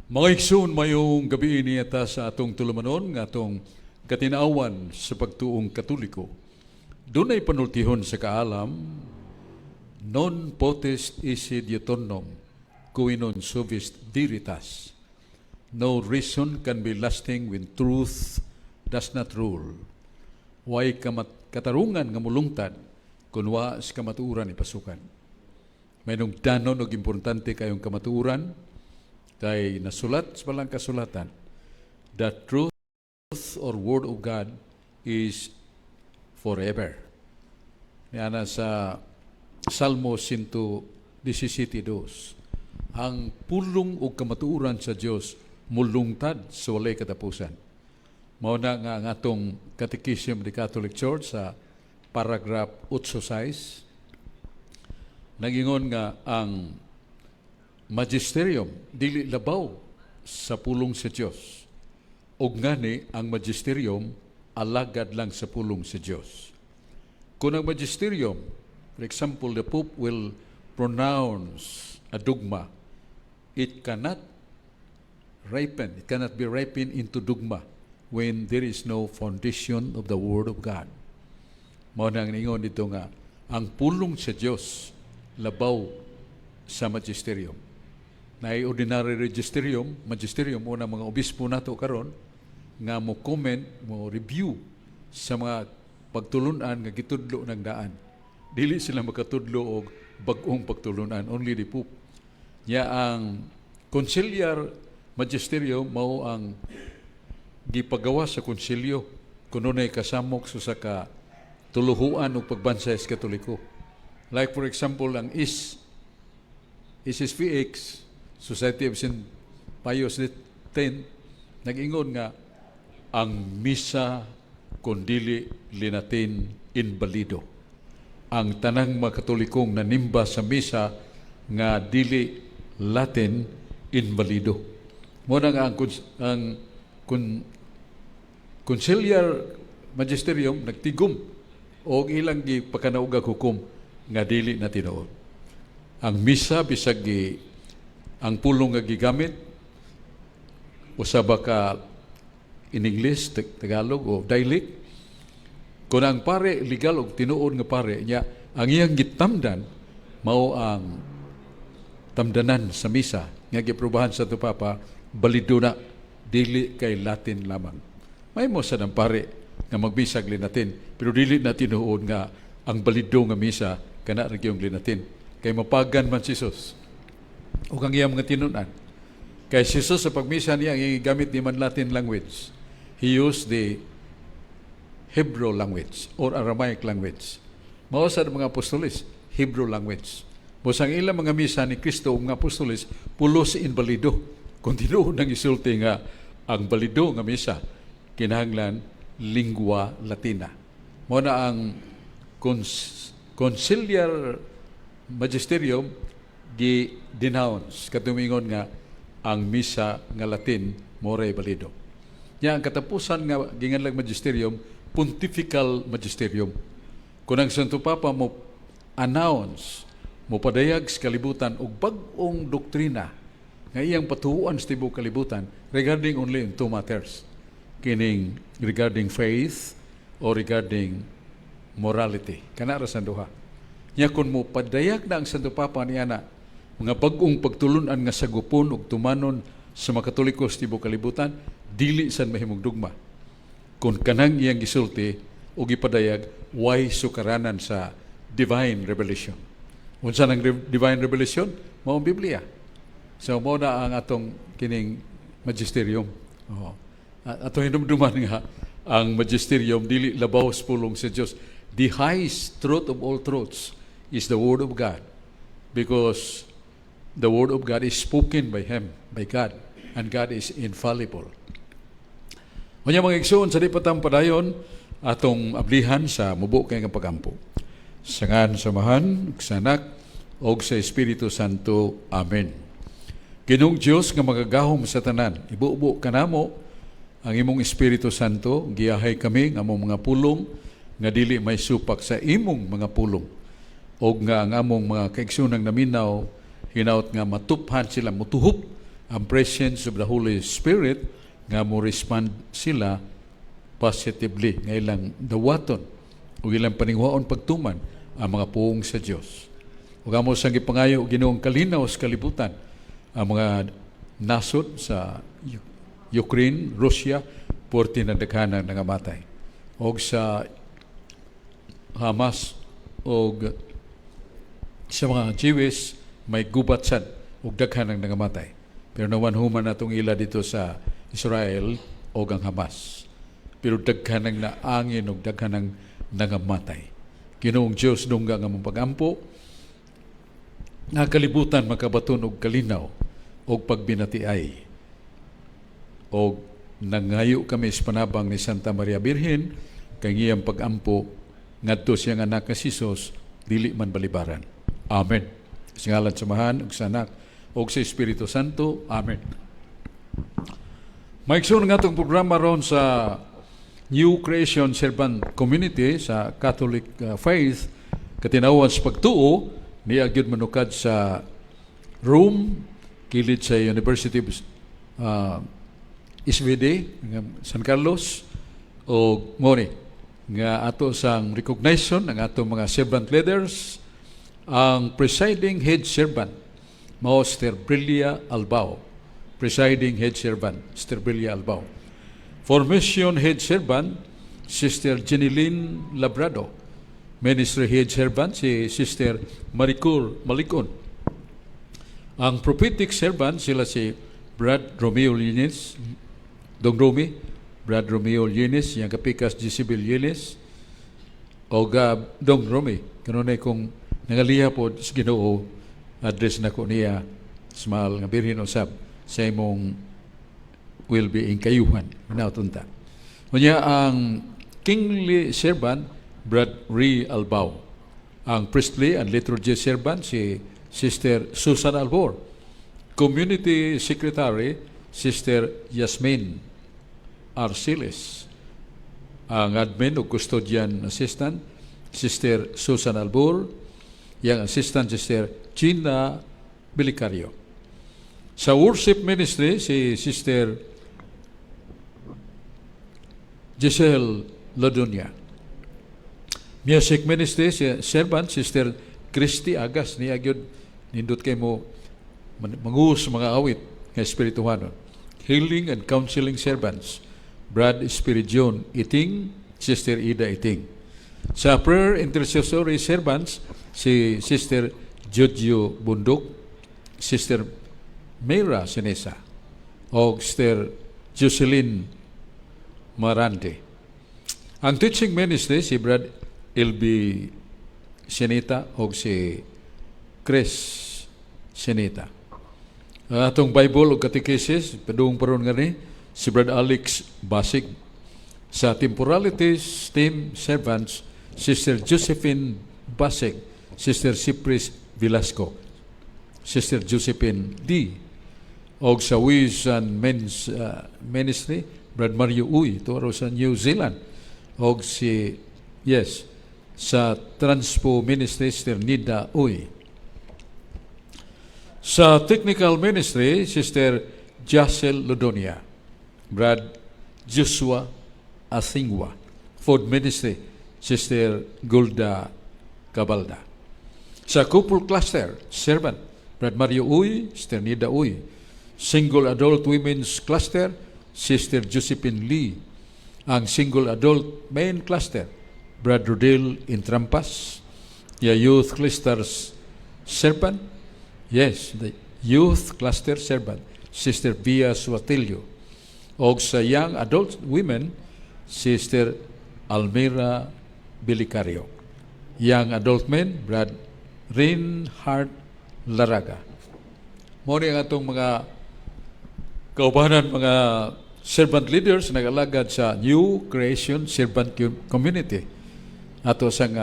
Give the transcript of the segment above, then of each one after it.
Mga igsoon, mayong gabi niya ta sa atong tulumanon nga atong katinawan sa pagtuong Katoliko. Dunay panultihon sa kaalam, "Non potest esse diuturnum, qui non subest veritas." No reason can be lasting when truth does not rule. Way kamat katarungan nga mulungtad kung wa sa kamatuoran ipasukan. May danon og importante kayong kamatuoran kay nasulat sa balang kasulatan, the truth or word of God is forever. Niana sa Salmo 117:2, ang pulong o kamatuoran sa Dios mulungtad sa walay katapusan. Mao na nga ang atong Catechism of the Catholic Church sa paragraph 8.6 nagingon nga ang magisterium dili labaw sa pulong sa Dios. Og ngani ang magisterium alagad lang sa pulong sa Dios. Kung ang magisterium, for example, the Pope will pronounce a dogma, it cannot ripen, it cannot be ripened into dogma when there is no foundation of the Word of God. Mao nang ingon dito nga ang pulong sa Dios labaw sa magisterium. Naay ordinary magisterium, magisterium una mga obispo nato karon nga mo comment, mo review sa mga pagtulunan nga gitudlo ng daan. Dili sila makatudlo og bag-ong pagtulunan, only the Pope. Nya ang conciliar magisterium mao ang gipagawa sa konsilyo kung dunay kasamok sa usa ka tuluhuan og pagbansay sa Katoliko. Like for example, ang is SSPX, Society of St. Pius X, nag-ingon nga ang misa kung dili Linatin, inbalido. Ang tanang mga Katolikong nanimba sa misa nga dili Latin, inbalido. Mao na nga ang conciliar magisterium nagtigom og ilang gipakanaugag hukom nga dili na tinuod. Ang misa, bisag gi ang pulong nga gigamit usa ba ka in English, Tagalog o dialect, kung ang pare legal og tinuod nga pare niya, ang iyang gitamdan mao ang tamdanan sa misa nga giprobahan sa Papa, balido na, dili kay Latin lamang. May mo sa ng pare nga magbisag Linatin, pero dili na tinuod nga ang balido nga misa kana ra gyud Linatin, kay mapagan man si Jesus ug ang iyang mga tinun-an. Kay si Jesus sa pagmisa niya, ang gamit di man Latin language. He used the Hebrew language or Aramaic language. Mao sa mga apostoles, Hebrew language. Busa ang ilang mga misa ni Kristo ug mga apostoles pulos inbalido. Kung tinuod nang isulti nga ang balido nga misa kinahanglan lingua Latina. Mao na ang conciliar magisterium gi denounce katumingon nga ang misa nga Latin mao ray balido. Nya ang katapusan nga ginganlag magisterium, pontifical magisterium. Kung ang Santo Papa mo announce, mo padayag sa kalibutan og bag-ong doktrina nga iyang patuoan sa tibuok kalibutan regarding only in two matters, kining regarding faith or regarding morality. Kana ra sa duha. Nya kung mo padayag na ang Santo Papa niya na mga bag-ong pagtulunan nga sagupon ug tumanon sa mga Katoliko sa tibuok kalibutan, dili san mahimong dugma kung kanang iyang gisulti o gipadayag way sukaranan sa divine revelation. Unsa nang divine revelation? Mao ang Biblia. So mao na ang atong kining magisterium. Oh. Atong hinumduman nga ang magisterium dili labaw sa pulong sa Dios. The highest truth of all truths is the word of God, because the word of God is spoken by Him, by God, and God is infallible. Unya, mga igsoon, sa di pa padayon, atong ablihan sa mubo kay nga pagampo. Sa ngan sa Amahan, sa Anak, og sa Espiritu Santo. Amen. Ginoong Dios nga magagahom sa tanan, ibubo kanamo ang imong Espiritu Santo, giyahay kami nga among mga pulong nga dili may supak sa imong mga pulong. Og nga ang among mga kaigsoonang naminaw, hinaut nga matuphan sila, mutuhop Ang presence of the Holy Spirit nga mo respond sila positively nga ilang dawaton ug ilang paninguhaon pagtuman ang mga puong sa Dios. Ug amo sang gipangayo, Ginoong, kalinaw sa kalibutan ang mga nasod sa Ukraine, Russia, porti na daghanan nangamatay. Og sa Hamas og sa mga Jewish may gubat sad ug daghan ang nangamatay. Pero nawan human natong ila dito sa Israel og ang Hamas. Pero daghan ang naangin ug daghan ang nangamatay. Ginoong Dios, dungga nga mong pagampo nga kalibutan makabaton og kalinaw og pagbinatiay. Og nangayo kami sa panabang ni Santa Maria Birhen kay iyang pagampo ngadto siyang anak nga si Jesus dili man balibaran. Amen. Sa ngalan sa Amahan ug sa Anak ug sa Espiritu Santo. Amen. Maigsoon nga atong programa ron sa New Creation Servant Community sa Catholic Faith, katinawan sa pagtuo, niya gyud manukad sa Rome, kilid sa University of SVD nga San Carlos, o ngoni nga ato sang recognition ang atong mga servant leaders. Ang presiding head servant mao Sister Brilia Albao. Presiding head servant, Sister Brilia Albao. Formation head servant, Sister Jeneline Labrado. Ministry head servant, si Sister Maricur Malikon. Ang prophetic servant, sila si Brad Romeo Linis, Dong Romy, Brad Romeo Linis, yang kapikas Jezebel Linis, o Dong Romy. Kanunay kung nangaliha po sa Ginoo, address na ko niya, small nga birhin usab sa imong well-being kayuhan. Nautunta. Unya ang kingly servant, Brad Ray Albao. Ang priestly and liturgy servant, si Sister Susan Albor. Community secretary, Sister Yasmin Arciles. Ang admin o custodian assistant, Sister Susan Albor. Yang assistant, Sister Gina Bilicario. Sa worship ministry, si Sister Giselle Lodonia. Music ministry, si servant, Sister Christy Agas, niya gyud nindot kay mo mangus mga awit nga espirituhanon. Healing and counseling servants, Brad Spiridion Iting, Sister Ida Iting. Sa prayer intercessory servants, si Sister Jojo Bundok, Sister Mayra Sinesa, o Sister Jocelyn Marante. Ang teaching ministry, si Brad LB Sinita o si Chris Sinita. Ang atong Bible o Catechesis, padung paron nga ni, si Brad Alex Basig. Sa Temporalities Team Servants, Sister Josephine Basig, Sister Cypris Velasco, Sister Josephine D. Og sa Ways and Men's Ministry, Brad Mario Uy, turo sa New Zealand. Og si, yes, sa Transpo Ministry, Sister Nida Uy. Sa Technical Ministry, Sister Jacel Lodonia, Brad Joshua Asingwa. Food Ministry, Sister Gulda Cabalda. Sa Couple Cluster, Servant, Brad Mario Uy, Sister Nida Uy. Single Adult Women's Cluster, Sister Josephine Lee. Ang Single Adult Main Cluster, Brad Rodel Intrampas. Ya Youth Clusters Servant, yes, the Youth Cluster Servant, Sister Via Suatillo. Og sa Young Adult Women, Sister Almira Bilicario. Young Adult Men, Brad Reinhard Laraga. Mo ni ang atong mga kaubanan, mga servant leaders nag-alagad sa New Creation Servant Community. Ato sang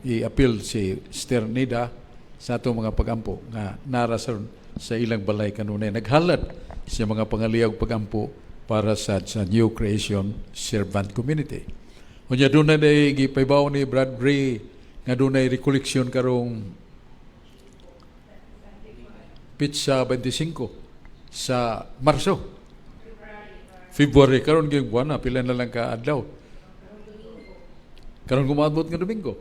i-appeal si Sister Nida sa atong mga pagampo nga nara sa ilang balay kanunay naghalad sa mga pangaliyag pagampo para sa New Creation Servant Community. Unya dunay na gipaybaw ni Brad Ray nga dunay recollection karong Pitsa 25. Sa Marso. February karon gyud buwan na, pila na lang ka adlaw. Karon kumaabot nga Domingo.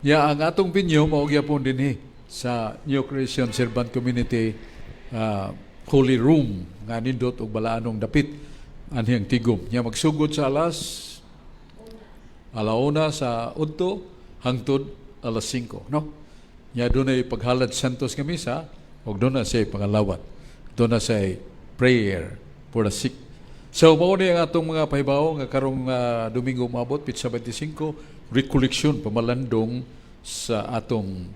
Ya, ang atong venue mao gyapon dinhi sa New Creation Servant Community Holy Room nga nindot og balaanong dapit anhing Tigum. Ya, magsugod sa 1:00 sa udto hangtod 5:00, no? Ya, dunay paghalad Santos nga misa ug duna siya pangalawat. Duna siya prayer for the sick. So mao ni ang atong mga pahibaw nga karong Domingo moabot, petsa 25, recollection, pamalandong sa atong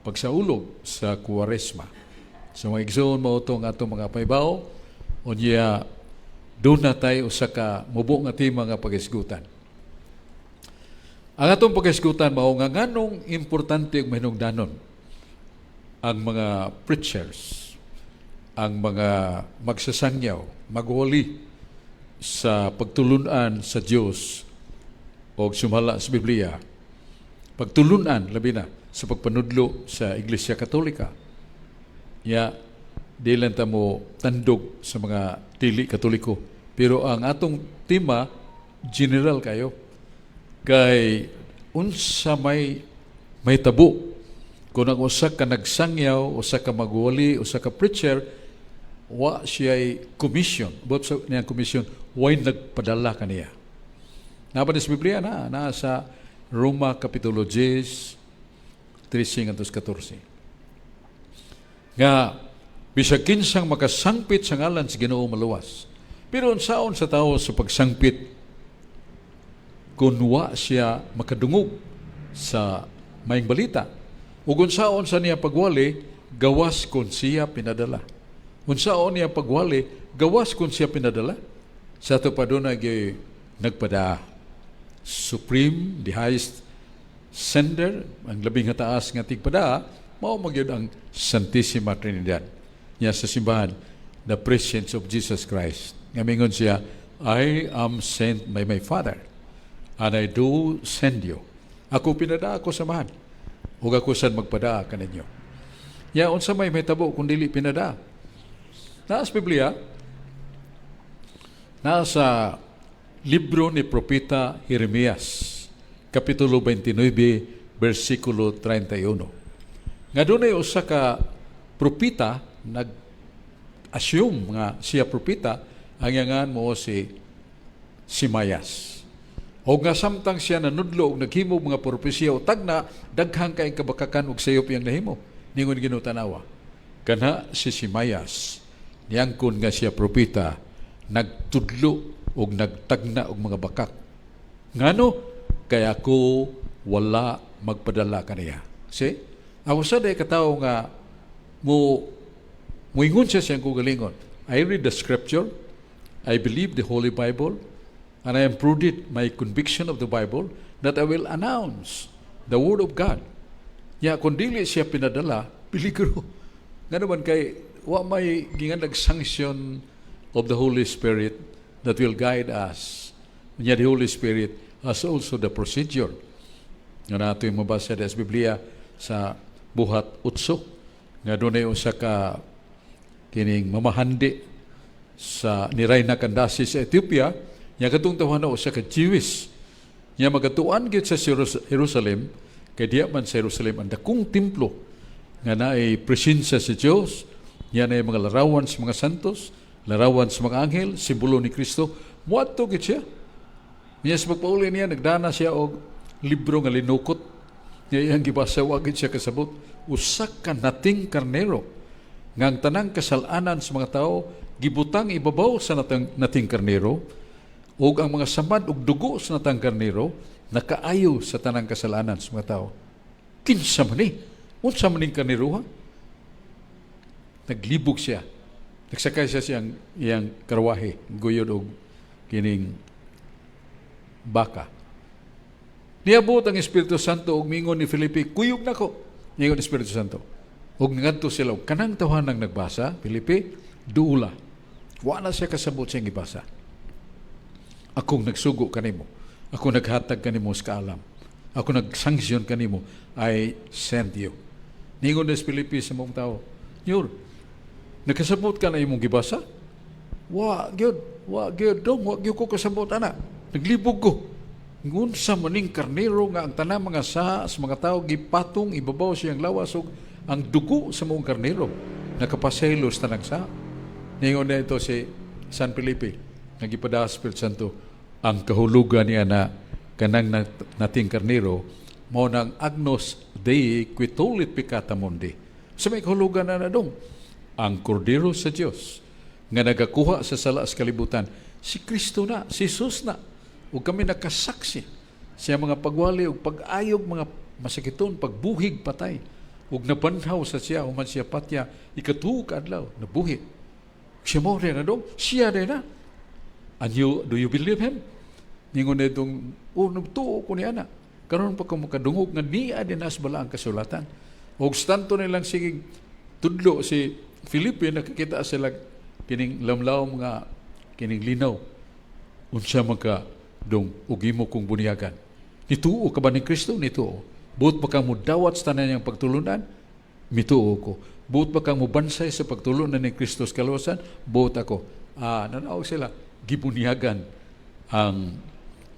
pagsaulog sa Kuwaresma. So mga igsoon, mao tong atong mga pahibaw. Unya duna tay usa ka mubo nga tema nga pagisgutan. Ang atong pagisgutan mao nga nganong importante ug mahinungdanon ang mga preachers, ang mga magsasangyaw, magwali sa pagtulunan sa Dios o sumala sa Biblia. Pagtulunan labi na sa pagpanudlo sa Iglesia Katolika. Ya, di lang ta mo tandog sa mga dili Katoliko. Pero ang atong tema general kayo kay unsa may mahitabo kung ang usa ka nagsangyaw, usa ka magwali, usa ka preacher, wa siya commission. But sa niyang commission, way nagpadala kaniya. Naa ba sa Biblia na, naa sa Roma Kapitulo 10, 13 14. Nga, bisag kinsang makasangpit sa ngalan sa Ginoo maluwas. Pero unsaon sa tao sa pagsangpit kung wa siya makadungog sa maayong balita? Ug unsaon sa niya pagwali gawas kung siya pinadala? Unsaon niya pagwali gawas kung siya pinadala? Sa ato pa duna nagpada supreme, the highest sender, ang labing taas nga tigpada, mao magyud ang Santissima Trinidad. Niya sa simbahan, the presence of Jesus Christ. Nga mingon siya, "I am sent by my Father, and I do send you." Ako pinada ako sa Amahan, ug ako sad magpadaa kaninyo. Ya, unsa may mahitabo kung dili pinada? Naa sa Biblia, naa sa libro ni Propeta Jeremias, Kapitulo 29, versikulo 31. Nga dunay usa ka propeta nag-assume nga siya propeta, ang iyang mao si Simayas. O nga samtang siya nanudlo og naghimo mga propesiya o tagna, daghang kay kabakakan og sayop iyang nahimo. Ningon Ginoo, "Tanawa. Kana si Simayas, niyangkon nga siya propeta, nagtudlo og nagtagna og mga bakak. Ngano? Kay ako wala magpadala kaniya." See? Ang usa day katawo nga mo muingon siya siyang kaugalingon, "I read the scripture, I believe the Holy Bible, and I am proved my conviction of the Bible that I will announce the Word of God." Ya, kung dili siya pinadala, peligro. Nga naman kay, wa may ginganlag sanction of the Holy Spirit that will guide us. Nya, the Holy Spirit has also the procedure. Nga nato yung mabasa sa Biblia sa Buhat 8. Nga dunay usa ka kining mamahandi sa ni Rayna Candace sa Ethiopia, nya katong tawhana usa ka Jewish. Nya magatuan gyud sa Jerusalem kay diya man sa Jerusalem ang dakong templo nga naay presensya sa Dios, nya naay mga larawan sa mga santos, larawan sa mga anghel, simbolo ni Kristo. Muadto gyud siya. Nya sa pagpauli niya, nagdana siya og libro nga linukot. Nya iyang gibasa, wa gyud siya kasabot. Usa ka nating karnero nga ang tanang kasalanan sa mga tao gibutang ibabaw sa nating karnero ug ang mga samad ug dugo sa natang karnero nakaayo sa tanang kasalanan sa mga tao. Kinsa man ni? Unsa man ning karnero, ha? Naglibog siya. Nagsakay siya siyang iyang karwahe, guyod og kining baka. Niabot ang Espiritu Santo ug mingon ni Felipe, "Kuyog nako." Ningon ni Espiritu Santo. Ug ngadto sila og kanang tawhanang nagbasa, "Felipe, duula. Wa na siya kasabot siyang gibasa. Akong nagsugo kanimo. Ako naghatag kanimo sa kaalam. Ako nagsanksyon kanimo. I send you." Ningon ni Felipe sa mga tao, "Nyor, Nakasabot ka na imong gibasa? Wa gyud, wa gyud dong, wa gyud ko kasabot ana. Naglibog ko. Ngunsa maning karnero nga ang tanang mga sa mga tao gipatong ibabaw siyang lawas ug ang dugo sa maong karnero nakapaselo sa tanang sa. Ningon na ito si San Felipe nga gipadala sa Espiritu Santo, ang kahulugan niya na kanang nating karnero mao nang Agnus Dei qui tollit peccata mundi. Sa may kahulugan na dong, ang kordero sa Dios nga nagakuha sa sala sa kalibutan, si Kristo na, si Jesus na. Ug kami nakasaksi siya mga pagwali ug pag-ayog, mga masakiton, pagbuhig patay ug nabanhaw sa siya human siya patya, ikatuo ka adlaw nabuhi siya. Mo rin na dong, siya rin na. And you, do you believe him? Ningon na itong, oh, nagtuo ko niya na. Karon pa ko makadungog nga niya din nas bala ang kasulatan. Og stanto nilang sige tudlo si Felipe, nakakita sila kining lamlaw mga kining linaw. Unsa man ka dong ug imo kong bunyagan? Nituo ka ba ni Kristo? Nituo. Buot ba kang mudawat sa tanan niyang pagtulunan? Mituo ko. Buot ba kang mubansay sa pagtulunan ni Kristo sa kaluwasan? Buot ako. Ah, nanaog sila. Gibunyagan ang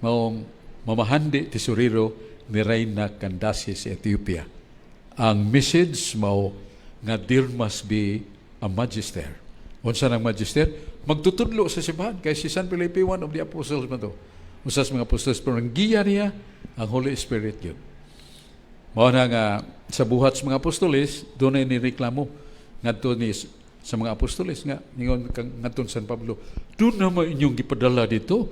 maong mamahandi tesorero ni Reyna Candace sa Ethiopia. Ang message mao nga there must be a magister. Unsa nang magister? Magtutudlo sa simbahan. Kay si San Felipe, one of the apostles man to. Usa sa mga apostles, pero ang giya niya, ang Holy Spirit yun. Mao na nga sa buhat sa mga apostoles, doon ay nireklamo ngadto ni sa mga apostoles nga ningon kang ngadto San Pablo, doon na man inyong gipadala dito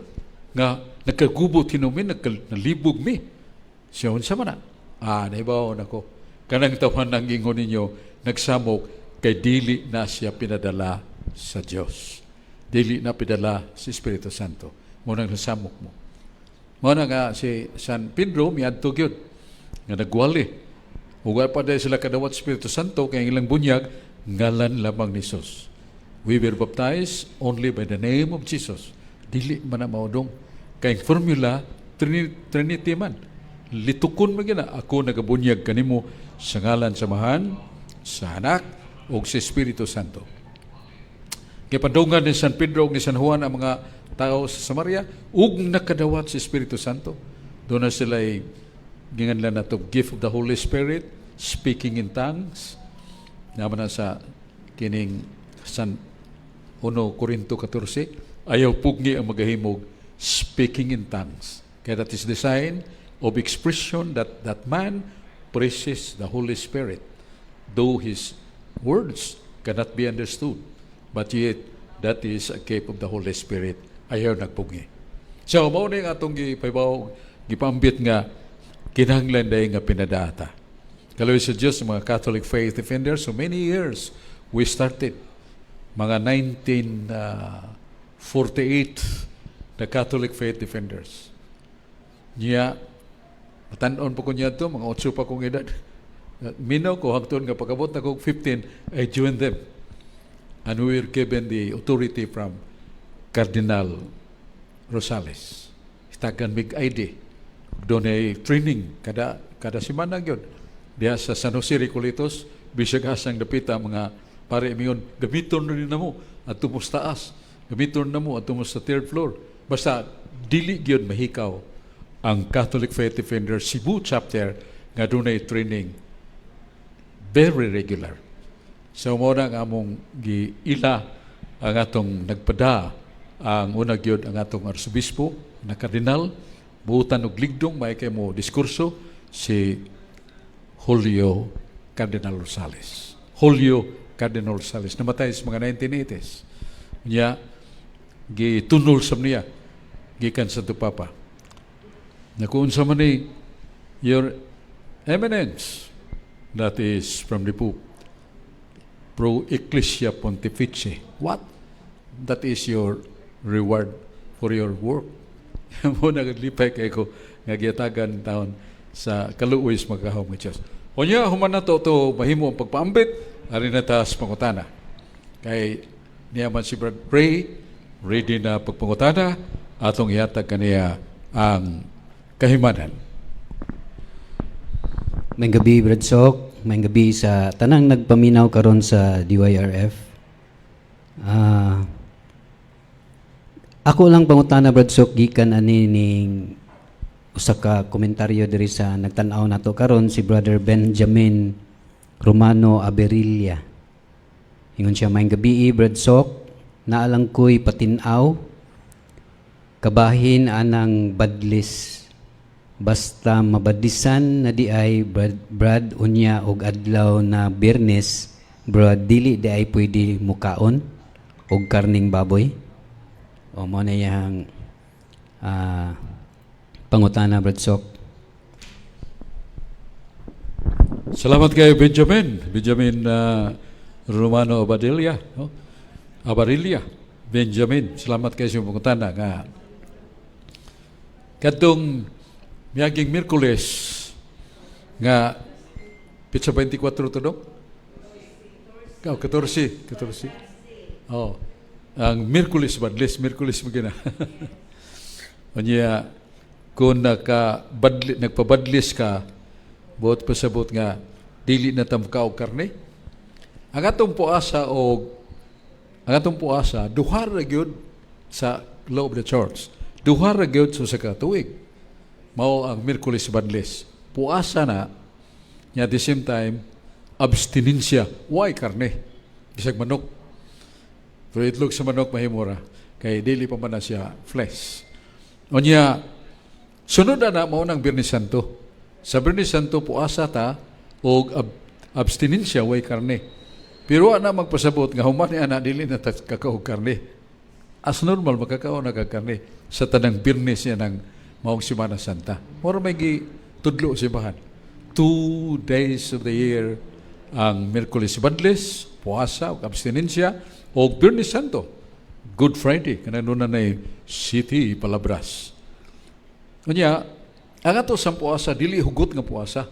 nga nagkagubot hinumin, nalibog mi. Siya, unsa man na? Ah, nahibaw nako. Kanang tawhan ng ingon ninyo, nagsamok kay dili na siya pinadala sa Dios. Dili na pinadala si Espiritu Santo. Mo nang nasamok mo. Mo na nga si San Pedro miadto gyud nga nagwali. Ug wa pa dahil sila kadawat Espiritu Santo kay ang ilang bunyag ngalan lamang ni Jesus. We were baptized only by the name of Jesus. Dili man na maudong. Kay ang formula Trinity man. Litukon man gina ako nagabunyag kanimo sa ngalan sa Amahan, sa Anak ug sa Espiritu Santo. Gipadungan ni San Pedro ug ni San Juan ang mga tao sa Samaria ug nakadawat sa Espiritu Santo. Doon na sila ginganlan nato gift of the Holy Spirit, speaking in tongues. Naman na sa kining San 1 Corinto 14, ayaw pugni ang magahimog speaking in tongues. Kaya that is the sign of expression that that man praises the Holy Spirit, though his words cannot be understood. But yet, that is a gift of the Holy Spirit. Ayaw nagpugi. So, mao ni ang atong gipahibaw, gipambit nga kinahanglan dahil nga pinadaata. Kaluoy sa Diyos, mga Catholic Faith Defenders, so many years we started. Mga 1948, the Catholic Faith Defenders. Niya, matan-on pa ko niya to, mga 8 pa kong edad. Minaw ko hangtod nga pagabot na kong 15, I joined them. And we were given the authority from Cardinal Rosales. Hitagan mig ID. Doon ay training kada kada semana gyud. Diha sa San Jose Recoletos, bisag asang dapita mga pare miyon, gamiton rin na mo at mo sa taas. Gamiton na mo at mo sa third floor. Basta dili gyud mahikaw ang Catholic Faith Defender Cebu Chapter nga dunay training very regular. So mo na ang among giila ang atong nagpada, ang una gyud ang atong arsobispo na kardinal, buutan og ligdong may kay mo diskurso si Julio Cardinal Rosales. Julio Cardinal Rosales namatay sa mga 1980s. Niya gitunol sa niya gikan sa Papa. Nakuunsa man ni Your Eminence, that is from the Pope, pro Ecclesia Pontifice. What? That is your reward for your work. Mo naglipay kay ko nga giyatagan taon sa kaluoy sa magahom nga Diyos. Unya human na to, to mahimo ang pagpaambit, ari na ta sa pangutana. Kay niya man si Brad Ray, ready na pagpangutana, atong ihatag kaniya ang kahimanan. May gabi, Brad Sok. May gabi sa tanang nagpaminaw karon sa DYRF. Ako lang pangutana, Brad Sok, gikan ani ning usa ka komentaryo diri sa nagtan-aw nato karon, si Brother Benjamin Romano Aberilla. Ingon siya, "Maayong gabii, Brad Sok, naa lang ko'y patin-aw kabahin anang badlis. Basta mabadlisan na diay, Brad, Brad, unya og adlaw na Biyernes, Brad, dili diay pwede mukaon og karning baboy?" O mao na iyang pangutana, Brad Sok. Salamat kayo, Benjamin. Benjamin Romano Abadilla. No? Abarilla. Benjamin, salamat kayo sa pangutana nga kadtong miaging Miyerkules nga pitsa 24 to, Dok? Oh, 14, 14. Oh. Ang Miyerkules, badlis, Miyerkules mo gina. Unya, kung nagpabadlis ka, buot pasabot nga dili na ta og karne. Ang atong puasa duha ra gyud sa law of the church. Duha ra gyud sa katuig. Mao ang Miyerkules Badlis. Puasa na nya, at the same time abstinensya, way karne. Bisag manok. Pero itlog sa manok mahimo ra kay dili pa man na siya flesh. Unya sunod na mao nang Biyernes Santo. Sa Biyernes Santo puasa ta og abstinensya, way karne. Pero ana magpasabot nga human ni ana dili na ta kakaog karne. As normal makakaon na kag karne sa tanang Biyernes niya ng maong Semana Santa. Mura may gi tudlo simbahan. 2 days of the year, ang Miyerkules Badlis, puasa og abstinensya, og Biyernes Santo, Good Friday, kanang nuna na City Palabras. Unya, ang ato sa puasa, dili hugot nga puasa.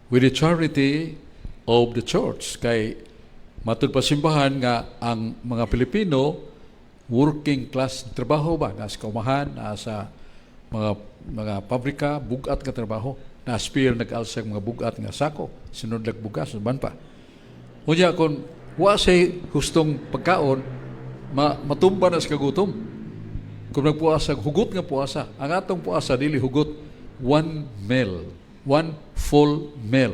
With the charity of the church. Kay matud pa simbahan nga ang mga Pilipino, working class trabaho ba, nasa kaumahan, nasa mga pabrika, bugat nga trabaho, na spear nag-alsa mga bugat nga sako, sinudlag bugas, uban pa. Unya kung wa say hustong pagkaon, matumba na sa kagutom. Kung nagpuasa, hugot nga puasa. Ang atong puasa, dili hugot, one meal. One full meal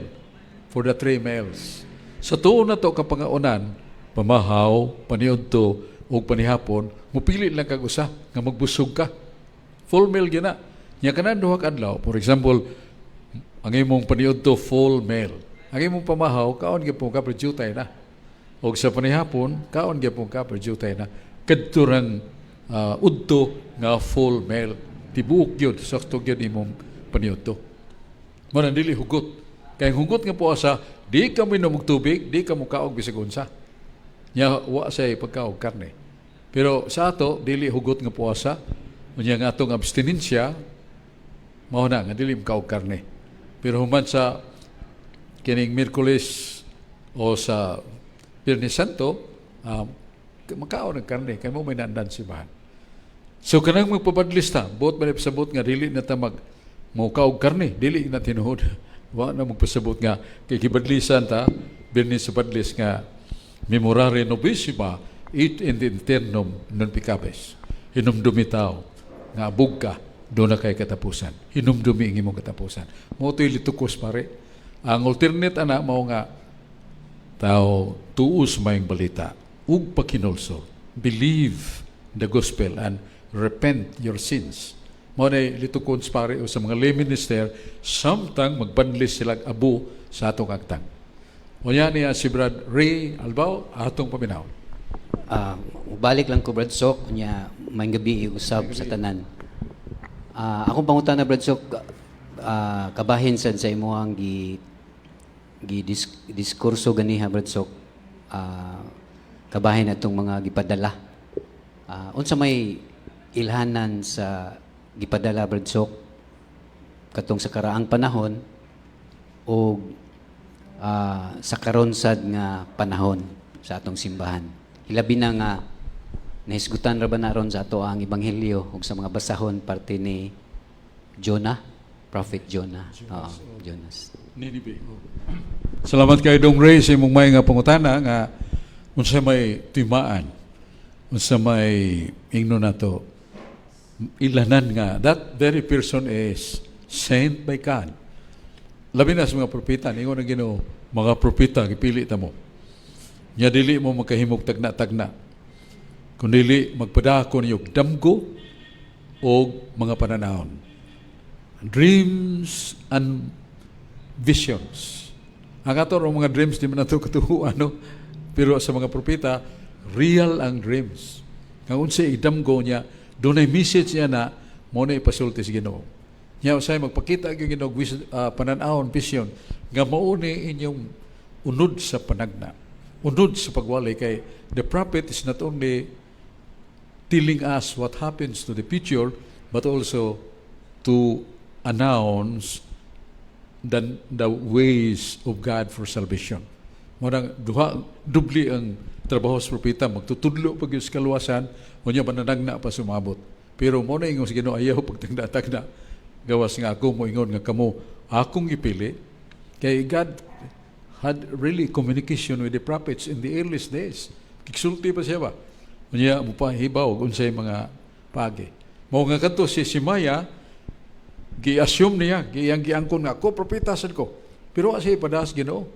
for the three meals. Sa tuon na to kapangaunan, pamahaw, paniudto, ug panihapon, mupili lang kag usa nga magbusog ka. Full meal gina. Nya kanan duha ka adlaw, for example, ang imong paniudto full meal. Ang imong pamahaw, kaon gyapon ka pero jutay na. Og sa panihapon, kaon gyapon ka pero jutay na. Kadto rang udto nga full meal. Tibuok gyud, sakto gyud imong paniudto. Mao nang dili hugot. Kay ang hugot nga puasa, di ka minom og tubig, di ka mukaog bisag unsa. Nya wa say pagkaog karne. Pero sa ato dili hugot nga puasa, unya nga atong abstinensya mao na nga dili makaog karne. Pero human sa kining Miyerkules o sa Biyernes Santo, makaon ng karne kay mao may naandan simbahan. So kanang magpabadlis ta, buot man pasabot nga dili na ta mag mokaog karne, dili na tinuod. Wa na magpasabot nga kay gibadlisan ta Biyernes sa badlis nga memorare nobissima et in aeternum non peccabis. Hinumdumi tao nga abog ka, duna kay katapusan. Hinumdumi ang imong katapusan. Mao to'y litukos, pare. Ang alternate ana mao nga tao tuos maayong balita ug pakinulsol. Believe the gospel and repent your sins. Mao na litukon pare o sa mga lay minister samtang magbanlis sila abo sa atong agtang. Unya niya si Brad Ray Albao atong paminaw. Balik lang ko, Brad Sok, nya maayong gabii usab sa tanan. Akong pangutana, Brad Sok, kabahin sad sa imuhang gi gi diskurso ganiha, Brad Sok, kabahin atong mga gipadala. Unsa may ilhanan sa gipadala, Brad Sok, katong sa karaang panahon o sa karon sad nga panahon sa atong simbahan? Hilabi na nga nahisgutan ra ba na ron sa ato ang ebanghelyo ug sa mga basahon parte ni Jonah, Prophet Jonah. Oo, Jonas. Ninibe. Salamat kay Dong Ray sa imong may nga pangutana nga unsa may timaan. Unsa may ingno nato, ilanan nga that very person is sent by God. Labi na sa mga propeta, ingon ang Ginoo, "Mga propeta gipili ta mo. Nya dili mo makahimog tagna-tagna. Kundi magpadako niyo damgo og mga pananawon." Dreams and visions. Ang ato mga dreams, di man nato katuhuan, no? Pero sa mga propeta, real ang dreams. Kung unsay idamgo niya, dunay message niya na mo na ipasulti sa Ginoo. Nya usay magpakita ang Ginoo pananawon, vision nga mao ni inyong unod sa panagna. Unod sa pagwali, kay the prophet is not only telling us what happens to the future but also to announce the ways of God for salvation. Mo nang duha, dubli ang trabaho sa propeta, magtutudlo pag sa kaluwasan, unya mananagna pa sumabot. Pero mo na ingon sa Ginoo, "Ayaw pagtagna-tagna gawas nga ako mo ingon nga kamo akong gipili," kay God had really communication with the prophets in the earliest days. Kiksulti pa siya ba? Unya mo pa hibaw unsay mga pagi. Mao nga kadto si Simaya, gi-assume niya, giyang giangkon nga ako propeta sad ko. Pero wa siya ipadas Ginoo.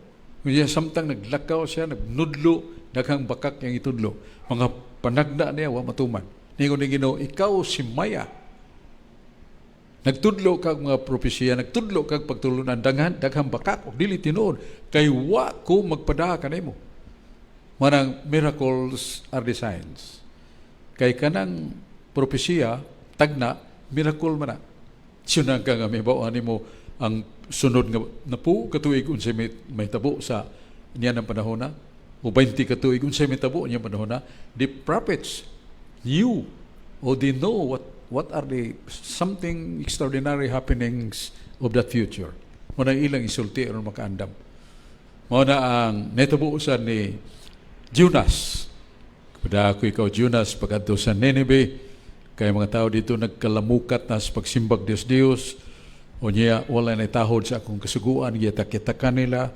Unya samtang naglakaw siya, nagnudlo, daghang bakak yang itudlo. Mga panagna niya wa matuman. Ningon ni Ginoo, "Ikaw si Maya. Nagtudlo kag mga propesiya, nagtudlo kag pagtulunan, daghan daghang bakak ug dili tinuod, kay wa ko magpadaha kanimo." Manang miracles are the signs. Kay kanang propesiya tagna, miracle man na. Siyunang ka nga may ani mo ang sunod nga napu katuig unsay may tabo sa niya ng panahon na o 20 katuig unsay may tabo niya panahon na. The prophets knew or they know what are the something extraordinary happenings of that future. Mao na ilang isulti aron makaandam. Mao na ang nahitabo usan ni Jonas. Kada ako ikaw, Jonas, pag-adto sa Nineveh, kay mga tao dito nagkalamukat na sa pagsimbag Dios Dios, o niya wala na tahod sa akong kasuguan, gitak-kitakan nila,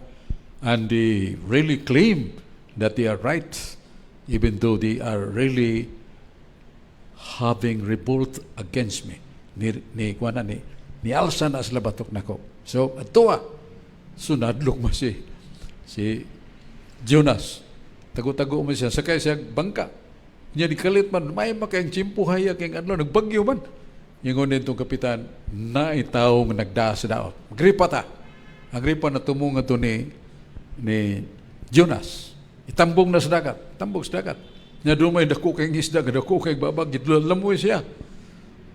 and they really claim that they are right, even though they are really having revolt against me. Ni kuana ni ni alsa na sila batok nako. So adtoa. So nadlok man si Jonas. Tago-tago man siya, sakay siya bangka. Nya ni kalit man, may makayang tiyempo hayag kay adlaw nagbagyo man. Ingon nitong kapitan, naay tawo nga nagdaa sa daot. Magripa ta. Agripa na tumunga to ni Jonas. Itambong na sa dagat. Tambong sa dagat. Nya doon may dako kay isda, dako kay babag, gidlamoy siya.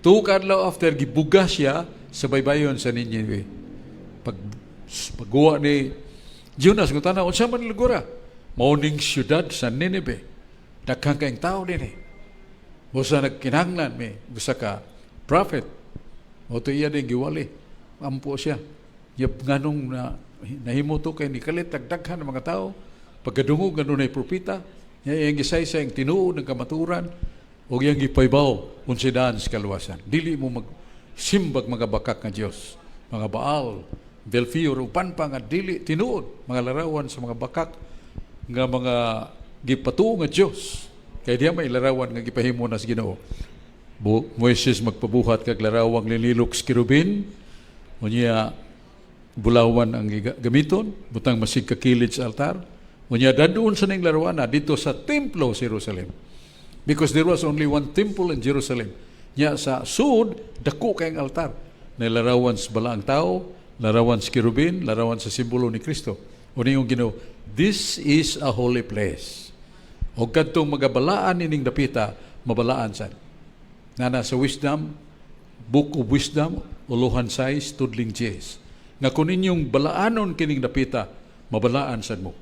2 ka adlaw after, gibuga siya sa baybayon sa Nineveh. Pag pagguwa ni Jonas, kung tanaw, unsa man lugura? Mao ning syudad sa Nineveh. Daghang kayong tao dinhi. Busa nagkinahanglan may usa ka prophet. O to iya din giwali. Ampo siya. Yap nganong na nahimo to, kay ni kalit daghan ng mga tao. Pagkadungog nga dunay propeta, niya iyang gisaysay ang tinuod ng kamaturan o iyang gipaybaw unsay daan sa kaluwasan. Dili mo magsimbag mga bakak nga Dios, mga Baal, Belfior, uban pa nga dili tinuod, mga larawan sa mga bakak nga mga gipatuo nga Dios. Kay diya may larawan nga gipahimo na sa Ginoo. Moises magpabuhat kag larawang linilok sa kerubin, unya bulawan ang gamiton, butang masig kakilid sa altar. Unya dadun sa ning larawan na dito sa templo sa Jerusalem. Because there was only one temple in Jerusalem. Nya sa sud, dako kayong altar. Na larawan sa balaang tao, larawan sa kerubin, larawan sa simbolo ni Kristo. O niyong Ginoo, "This is a holy place. O kadtong magabalaan ining dapita, mabalaan sad." Nana sa Wisdom, Book of Wisdom, uluhan 6, tudling 10. Nga kung inyong balaanon kining dapita, mabalaan sad mo.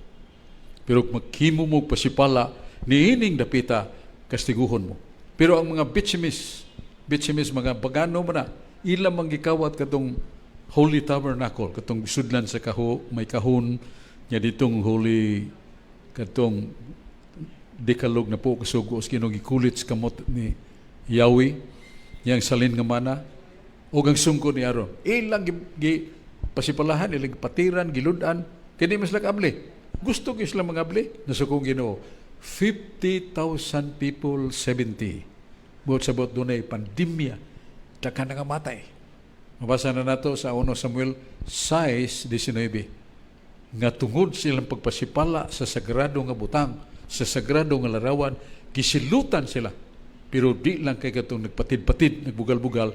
Pero maghimo mo pasipala niining dapita, kastiguhon mo. Pero ang mga Bitchimis, Bitchimis, mga pagano man na, ilang mang gikawat katong Holy Tabernacle, katong sudlan sa kaho, may kahon niya ditong holy, katong Decalogue na po kasugo sa Ginoo, gikulit sa kamot ni Yahweh niyang salin nga mana o ang sungko ni Aaron, ilang gi pasipalahan, ilang patiran, gilud-an, kay di mas sila kaabli. Gusto gyud sila mangabli. Nasukong Ginoo. 50,000 people, 70. Buot sabot dunay pandemya, daghan nangamatay. Mabasa na nato sa 1 Samuel 6:19 nga tungod silang pagpasipala sa sagrado nga butang, sa sagrado nga larawan, gisilutan sila. Pero di lang kay katong nagpatid-patid, nagbugal-bugal,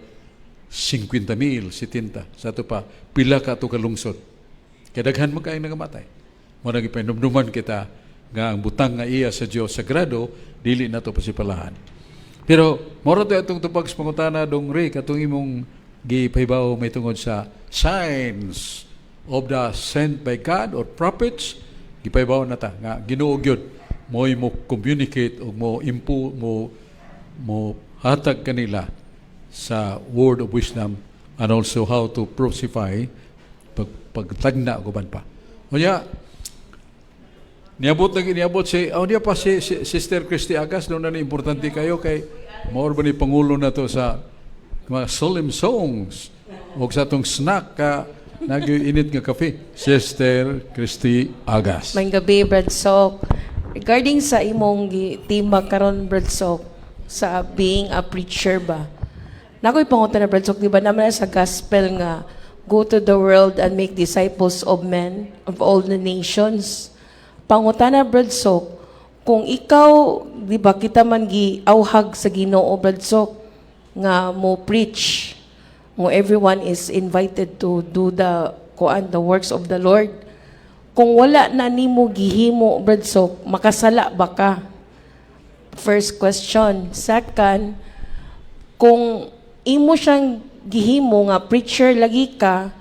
50 mil, 70. Sa ato pa, pila ka ato kalungsod. Kay daghan man kayong nangamatay. Mao nang ipahinumduman kita nga ang butang nga iya sa Dios sagrado, dili nato pasipalahan. Pero mao to atong tubag sa pangutana, Dong Ray, katong imong gipahibaw may tungod sa signs of the sent by God or prophets, gipahibaw na ta nga Ginoo gyud mo'y mo communicate o mo impu mo mo hatag kanila sa word of wisdom and also how to crucify pag pagtagna ug uban pa. Unya, niabot na niabot si oh, niya pa si Sister Christy Agas doon na ni importante kayo kay mao ba ni pangulo na to sa mga solemn songs o sa atong snack ka nag-init nga kape, Sister Christy Agas. Maayong gabi, Brad Sok. Regarding sa imong tema karon, Brad Sok, sa being a preacher ba? Nakoy pangutana, Brad Sok, di ba naman sa gospel nga go to the world and make disciples of men of all the nations. Pangutana, Brad Sok, kung ikaw, di ba kita man gi awhag sa Ginoo, Brad Sok, nga mo preach, mo everyone is invited to do the kuan, the works of the Lord. Kung wala na nimo gihimo, Brad Sok, makasala ba ka? First question. Second, kung imo siyang gihimo nga preacher lagi ka,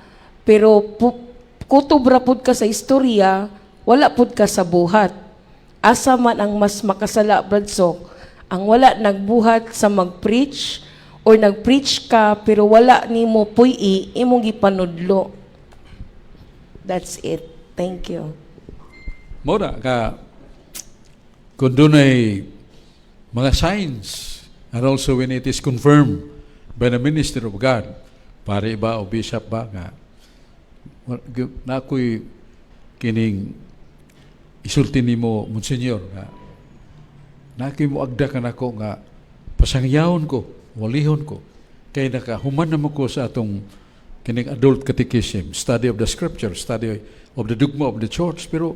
pero kutob ra pud ka sa istorya, wala pud ka sa buhat. Asa man ang mas makasala, Brad Sok? Ang wala nagbuhat sa mag-preach or nag-preach ka pero wala nimo puy-i imong gipanudlo? That's it. Thank you. Mao na ka kung dunay mga signs and also when it is confirmed by the minister of God, pare ba o bishop ba, nga na ako'y kining isulti nimo, Monsignor, nga na ako'y mo agda kanako nga pasangyawon ko, walihon ko kay nakahuman naman ko sa atong kining adult catechism, study of the scripture, study of the dogma of the church, pero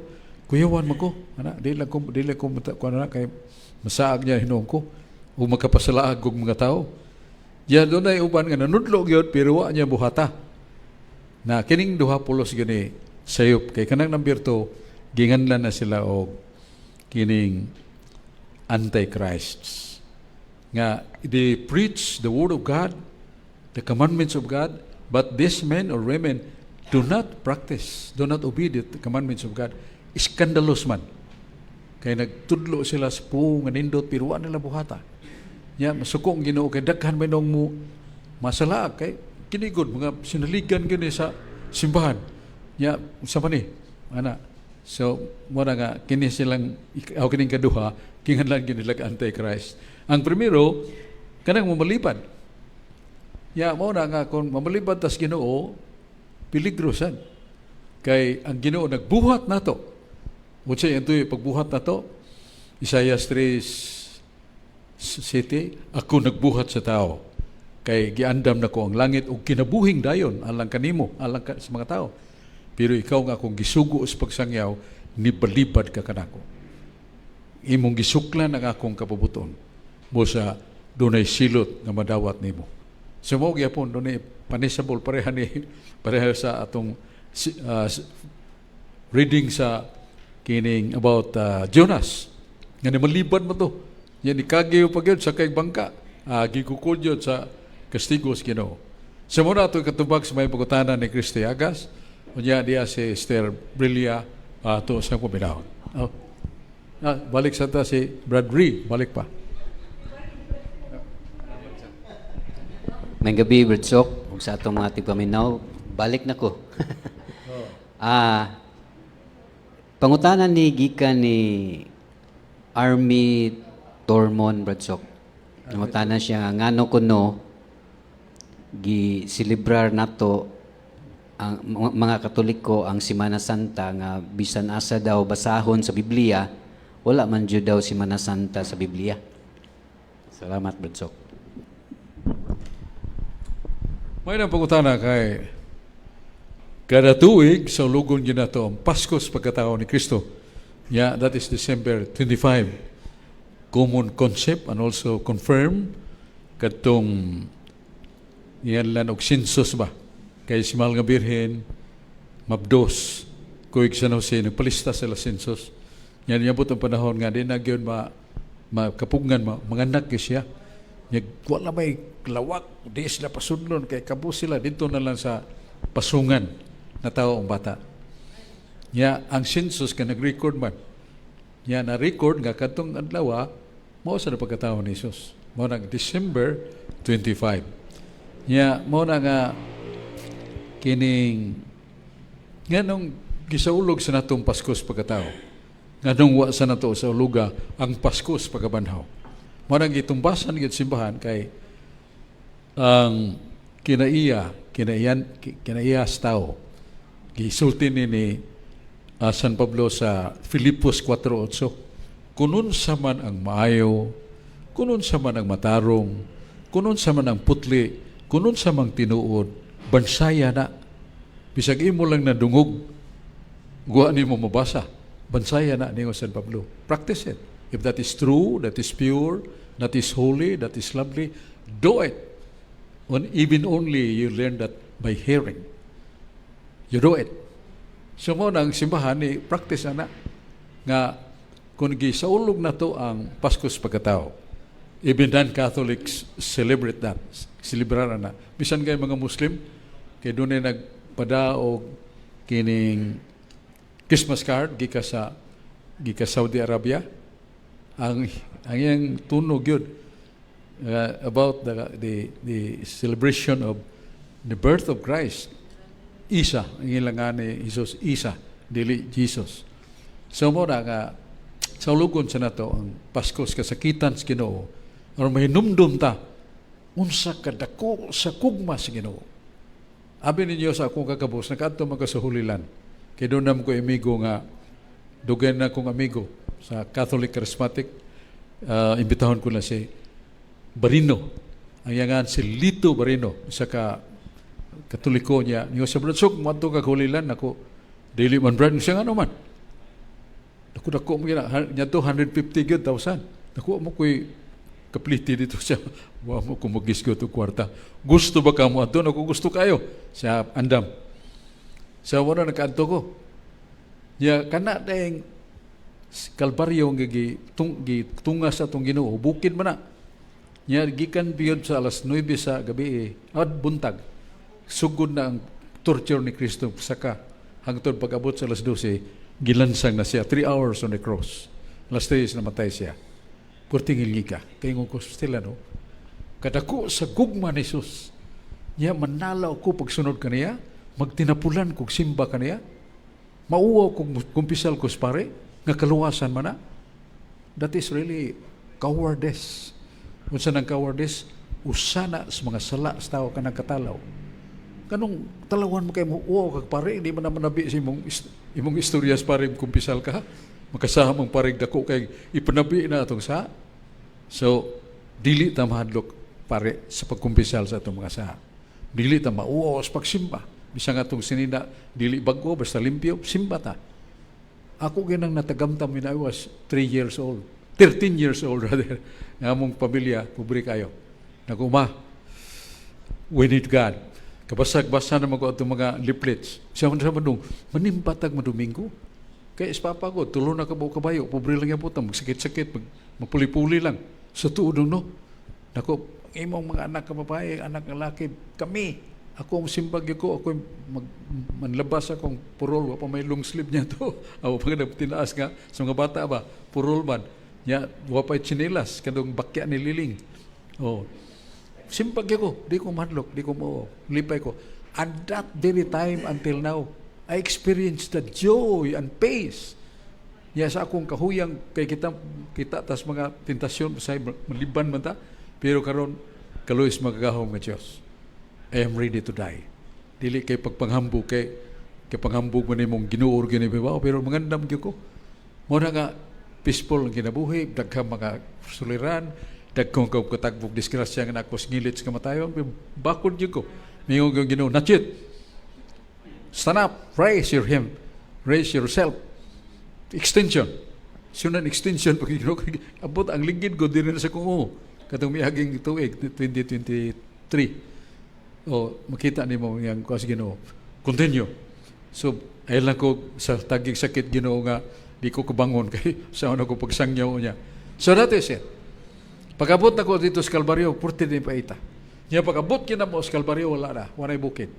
kuyawan man ko ana, di lang ko ko ana kay masaag niya hinuon ko o makapasalaag og mga tao. Ya dunay uban nga nanudlo gyud pero wa niya buhata. Na kining duha pulos gani sayop kay kanang number 2 ginganlan na sila og kining antichrists nga they preach the word of God, the commandments of God, but these men or women do not practice, do not obey the commandments of God. Scandalous man. Kay nagtudlo sila sa puong nga nindot pero wa nila buhata. Ya masuko ang Ginoo kay daghan may nong mo masalaag kay kinigod mga sinaligan gini sa simbahan. Ya sa man ni ana. So mo na nga kini silang aw kining kaduha kinahanglan gini lag antichrist. Ang primero kanang mamalipad. Ya mo na nga kung mamalipad tas Ginoo, peligro sad. Kay ang Ginoo nagbuhat nato. Unsay ito'y pagbuhat nato? Isaiah 3 City, ako nagbuhat sa tao. Kay giandam na ko ang langit ug kinabuhing dayon alang kanimo, alang ka, sa mga tao. Pero ikaw nga akong gisugo sa pagsangyaw, nibalibad ka kanako. Imong gisuklan ang akong kabubuton. Mo sa dunay silot nga madawat nimo. So mo gyapon dunay punishable pareha ni pareha sa atong reading sa kining about Jonas. Nga ni malibad mo to. Yan ni kagiyo pa gyud sa kay bangka. Gikukod yun sa kastigo sa Ginoo. Sa muna ato katubag sa may pagutana ni Christy Agas. Unya diya si Esther Brilia ato sa paminawon. Oh. Ah, balik sa ta si Brad Ree, balik pa. Maayong gabi, Brad Sok, ug sa atong mga tigpaminaw, balik na ko. Pangutana ni gikan ni Army Tormon, Brad Sok. Pangutana siya nga ngano kuno gi celebrar nato ang mga Katoliko ang Semana Santa nga bisan asa daw basahon sa Biblia Wala man jud daw Semana Santa sa Biblia. Salamat, Brad Sok. May nang pangutana kay kada tuig saulugon gyud nato ang Pasko sa pagkatao ni Kristo. Yeah, that is December 25. Common concept and also confirm kadtong iyan og census ba kay si Mahal nga Birhen mabdos kuig San Jose, nagpalista sila census. Yan niabot ang panahon nga di na gyud ma makapugngan ma manganak gyud siya. Nya wala may lawak, di sila pasudlon kay kabus sila dito na lang sa pasungan na tao ang bata. Nya ang census ka nag-record man. Nya na record nga kadtong adlaw mao sa pagkatao ni Jesus. Mao nang December 25. Nya mao na nga kining nganong gisaulog sa natong Pasko sa pagkatao. Nganong wa sa nato sauluga ang Pasko sa pagkabanhaw. Mao nang gitumbasan gid simbahan kay ang kinaiya, kinaiyan, kinaiya sa tao. Gisulti ni San Pablo sa Filipos 4:8. Kun unsa man ang maayo, kun unsa man ang matarong, kun unsa man ang putli, kun unsa mang tinuod, bansaya na. Bisag imo lang nadungog, guwa nimo mabasa. Bansaya na ningon San Pablo. Practice it. If that is true, that is pure, that is holy, that is lovely, do it. On even only you learn that by hearing. You do it. So mo nang simbahan ni practice ana nga kung gisaulog na to ang Pasko sa pagkatao. Even non-Catholics celebrate that. Celebrar na. Bisan kay mga Muslim, kay doon ay nagpada og kining Christmas card gika Saudi Arabia. Ang iyang tunog yun about the celebration of the birth of Christ. Isa, ang ilang nga ni Jesus, Isa, dili Jesus. So mo na nga saulugon sa nato ang Pasko sa kasakitan sa Ginoo aron mahinumdum ta unsa kadako sa kugma sa Ginoo. Abi ninyo sa akong kakabos, nakaadto man ka sa Holy Land. Kay doon naman ko amigo nga dugay na akong amigo sa Catholic Charismatic, imbitahon ko na si Barino. Ang iyangan si Lito Barino, isa ka Katoliko niya. Niyo sa Brad Sok, moadto ka Holy Land ako. Dili man, Brad, siya nga man. Dako dako mo gina, nya to 150 gyud thousand. Dako mo koy kapliti dito siya. Wa mo ko magisgot og kwarta. Gusto ba ka mo adto? Ako gusto kayo. Siya andam. Sa wala nakaadto ko. Ya kana daing Kalbaryo nga gitunga sa atong Ginoo, bukid man na. Nya gikan biyod sa alas 9 sa gabi eh, at buntag. Sugod na ang torture ni Kristo saka hangtod pag-abot sa alas 12, gilansang na siya 3 hours on the cross. Alas 3 namatay siya. Kurtingil ka. Kay ko sila no. Kadako sa gugma ni Jesus. Nya manalaw ko pagsunod kaniya, magtinapulan kog simba kaniya, mauwaw kog kumpisal ko sa pare, nga kaluwasan man na. That is really cowardice. Unsa nang cowardice? Usa na sa mga sala sa tao kanang katalaw. Kanong talawan mo kay mo uwaw kag pare, hindi man naman nabi sa imong istorya sa pare kumpisal ka. Makasaha mong pare dako kay ipanabi na atong sa. So dili ta mahadlok pare sa pagkumpisal sa atong mga saha. Dili ta mauwaw sa pagsimba. Bisan atong sinina dili bago basta limpyo, simba ta. Ako ginang natagamtam when I was 3 years old. 13 years old rather. Nga among pamilya, pobre kayo. Naguma, we need God. Kabasag-basa naman ko atong mga leaflets. Siya man sa mandung, manimbatag Domingo. Kaya is papa ko, tulo na ka buok kabayo, pobre lang yung puta, magsakit-sakit, magpuli-puli lang. Sa tuod no. Nako, imong mga anak ka babae, anak nga laki, kami, ako ang simbag ko, ako yung manlabas akong purol, wa pa may long sleeve niya to. Awa pa nga tinaas nga sa mga bata ba, purol man. Nya, wa pa tsinelas, kanong bakya ni Liling. Oh. Simbag ko, di ko mahadlok, di ko mo, lipay ko. And that very time until now, I experienced the joy and peace. Nya sa akong kahuyang kay kita kita tas mga tentasyon sa maliban man ta, pero karon kaluoy makagagahom nga Dios. I am ready to die. Dili kay pagpanghambog kay panghambog man nimong Ginoo gini ba, pero mangandam gyud ko. Mo na nga Peaceful ang kinabuhi, daghang mga suliran, daghang kag katagbok disgrasya nga nako ngilit sa kamatayon, bakod jud ko. Mingon ko Ginoo, "Not yet. Stand up, raise your him, raise yourself." Extension. Sunan extension pag Ginoo abot ang ligid ko diri na sa kong katong miaging tuig 2023. O makita nimo yang kuha sa Ginoo. Continue. So ay lang ko sa tagig sakit Ginoo nga di ko kabangon kay sa ano ko pagsangyaw niya. So that is it. Pagabot na ko dito sa Kalbaryo, purti din paita. Nya pagabot kina mo sa Kalbaryo, wala na, walay bukid.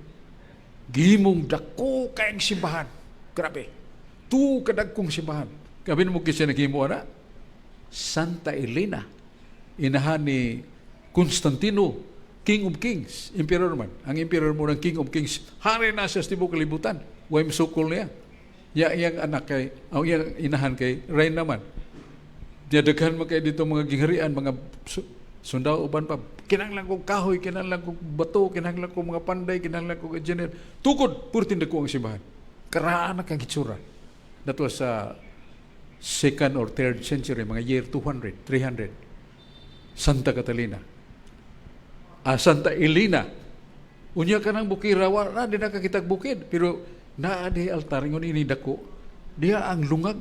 Gihimong dako kayong simbahan. Grabe. Tu kadagkong simbahan. Kabin mo kinsa naghimo ana? Santa Elena. Inahan ni Constantino, King of Kings, emperor man. Ang emperor mo ng King of Kings, hari na siya sa tibuok kalibutan. Way masukol niya. Ya iyang anak kay, ang iyang inahan kay reyna man. Diya daghan man kay dito mga gingharian, mga sundao uban pa. Kinahanglan kong kahoy, kinahanglan kong bato, kinahanglan kong mga panday, kinahanglan kong engineer. Tukod, purting dako ang simbahan. Karaan na kang hitsura. That was second or third century, mga year 200, 300. Santa Catalina. Ah, Santa Elena. Unya ka ng bukira, wala di nakakitag bukid. Pero naa di altar, ingon ini dako. Diha ang lungag.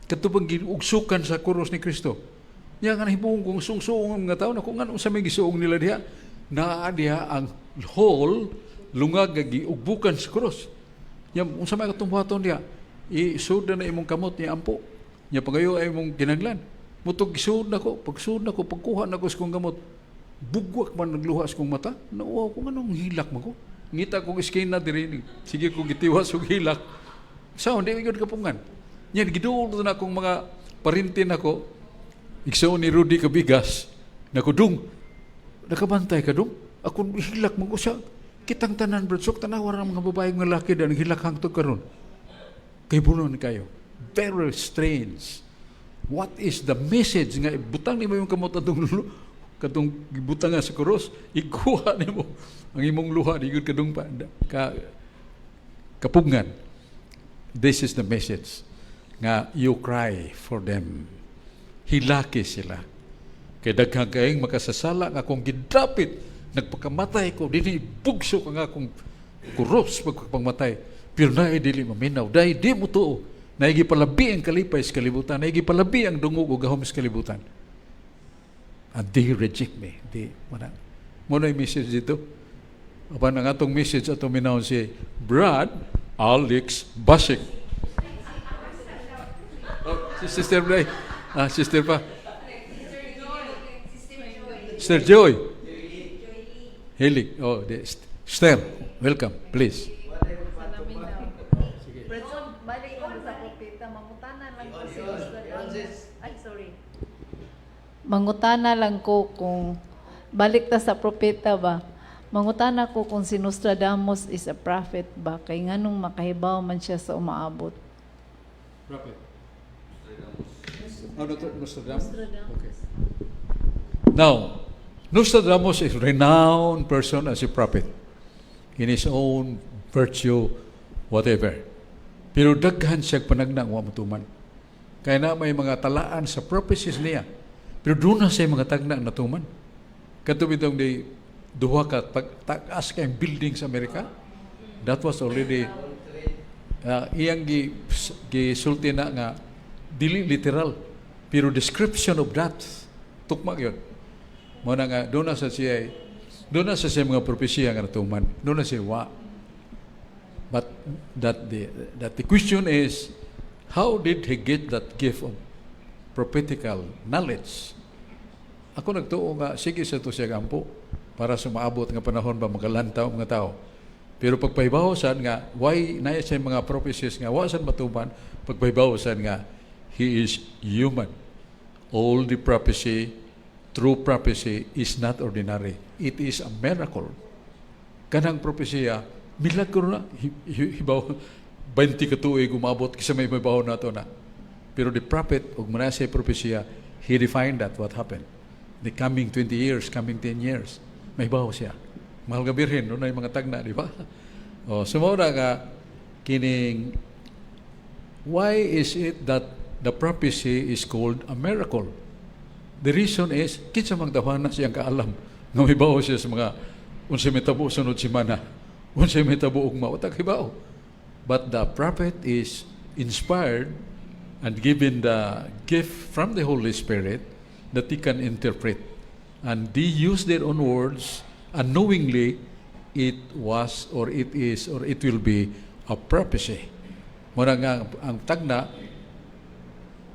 Katubang giugsukan sa krus ni Kristo. Nya nga nahimuong kung sungsuong ang mga tao, naku, nga sa may gisuong nila diha. Naa diha ang whole lungag nga giugbukan sa krus. Nya unsa may katong buhaton diha? Isud na imong kamot niya ampo. Nya pagayo ay imong kinahanglan. Mutog isuod nako, pagsuod nako, pagkuha nako sa kong gamot. Bugwak man nagluha sa kong mata. Nauwaw ko nganong hilak man ko. Ngita kong iskina diri. Sige ko gitiwas og hilak. Sa hindi ko kapungan. Yan giduol na akong mga parintin nako. Igsuon ni Rudy Kabigas. Nako dong. Nakabantay ka dong. Ako hilak man ko siya. Kitang tanan, Brad Sok, tanawa ang mga babae, mga laki dan hilak hangtod karon. Kay bunon kayo. Very strange. What is the message nga ibutang nimo yung kamot atong katong gibutang nga sa krus, ikuha nimo ang imong luha di gyud kadung pa ka kapugngan. This is the message nga you cry for them. Hilaki sila. Kay daghang kayong makasasala nga akong gidapit, nagpakamatay ko, dinhi bugso ka nga akong kuros pagpangmatay. Pero naay dili maminaw, dahil di mo tuo. Naay gipalabi ang kalipay sa kalibutan, naay gipalabi ang dungog o gahom sa kalibutan. And they reject me. Di, wala. Mo na yung message dito. Apan ang atong message atong minawon si Brad Alex Basik. Oh, si Sister Blay. Ah, Sister pa. Sister Joy. Hilig. Oh, di, Sister, welcome, please. Balik ko sa propeta, mangutana lang ko si Nostradamus. Ay, sorry. Mangutana lang ko kung balik ta sa propeta ba. Mangutana ko kung si Nostradamus is a prophet ba kay nganong makahibaw man siya sa umaabot. Prophet. Oh, Nostradamus? Okay. Now, Nostradamus is renowned person as a prophet in his own virtue, whatever. Pero daghan siya panagna wa motuman. Kaya na may mga talaan sa prophecies niya. Pero doon na siya mga tagna natuman. Kato bitong di duha ka pag taas kay building sa Amerika. That was already iyang gi gisulti na nga dili literal pero description of that tukma yun. Mo na nga doon na sa siya mga propesya nga natuman. Doon na siya wa. But that the question is, how did he get that gift of prophetical knowledge? Ako nagtuo nga sige sa to siya gampo para sa maabot nga panahon ba magalantaw mga tao. Pero pagpahibaw sad nga why na siya mga prophecies nga wa sad matuman, pagpahibaw sad nga he is human. All the prophecy, true prophecy is not ordinary. It is a miracle. Kanang propesya, milagro na. Hibaw, 20 ka tuig umabot kisa may mabaho nato na. Pero the prophet, ug muna siya propesya, he defined that what happened. The coming 20 years, coming 10 years, may baho siya. Mahal nga birhen, doon na yung mga tagna, di ba? O, so mao na nga, kining, why is it that the prophecy is called a miracle. The reason is, kinsa mang tawhana siyang kaalam nga mibaw siya sa mga unsay mitabo sunod semana, unsay mitabo ugma, wa ta kahibaw. But the prophet is inspired and given the gift from the Holy Spirit that he can interpret. And they use their own words, and knowingly it was or it is or it will be a prophecy. Mura nga ang tagna,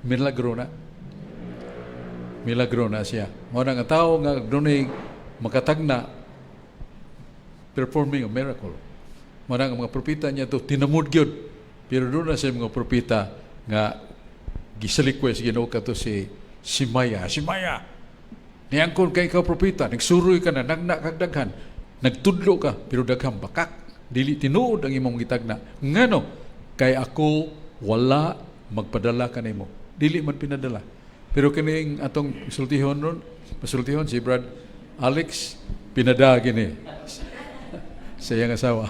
milagro na. Milagro na siya. Mura nga tao nga dunay makatagna, performing a miracle. Mura nga mga propeta niya to tinamod gyud. Pero duna sa mga propeta nga gisalikway sa Ginoo, kato si Simaya. "Simaya, niangkon kay ikaw propeta, nagsuroy ka na, nagna kag daghan, nagtudlo ka, pero daghang bakak. Dili tinuod ang imong gitagna. Ngano? Kay ako wala magpadala kanimo." Dili man pinadala. Pero kining atong sultihon ron, pasultihon si Brad Alex, pinada gini sa iyang asawa.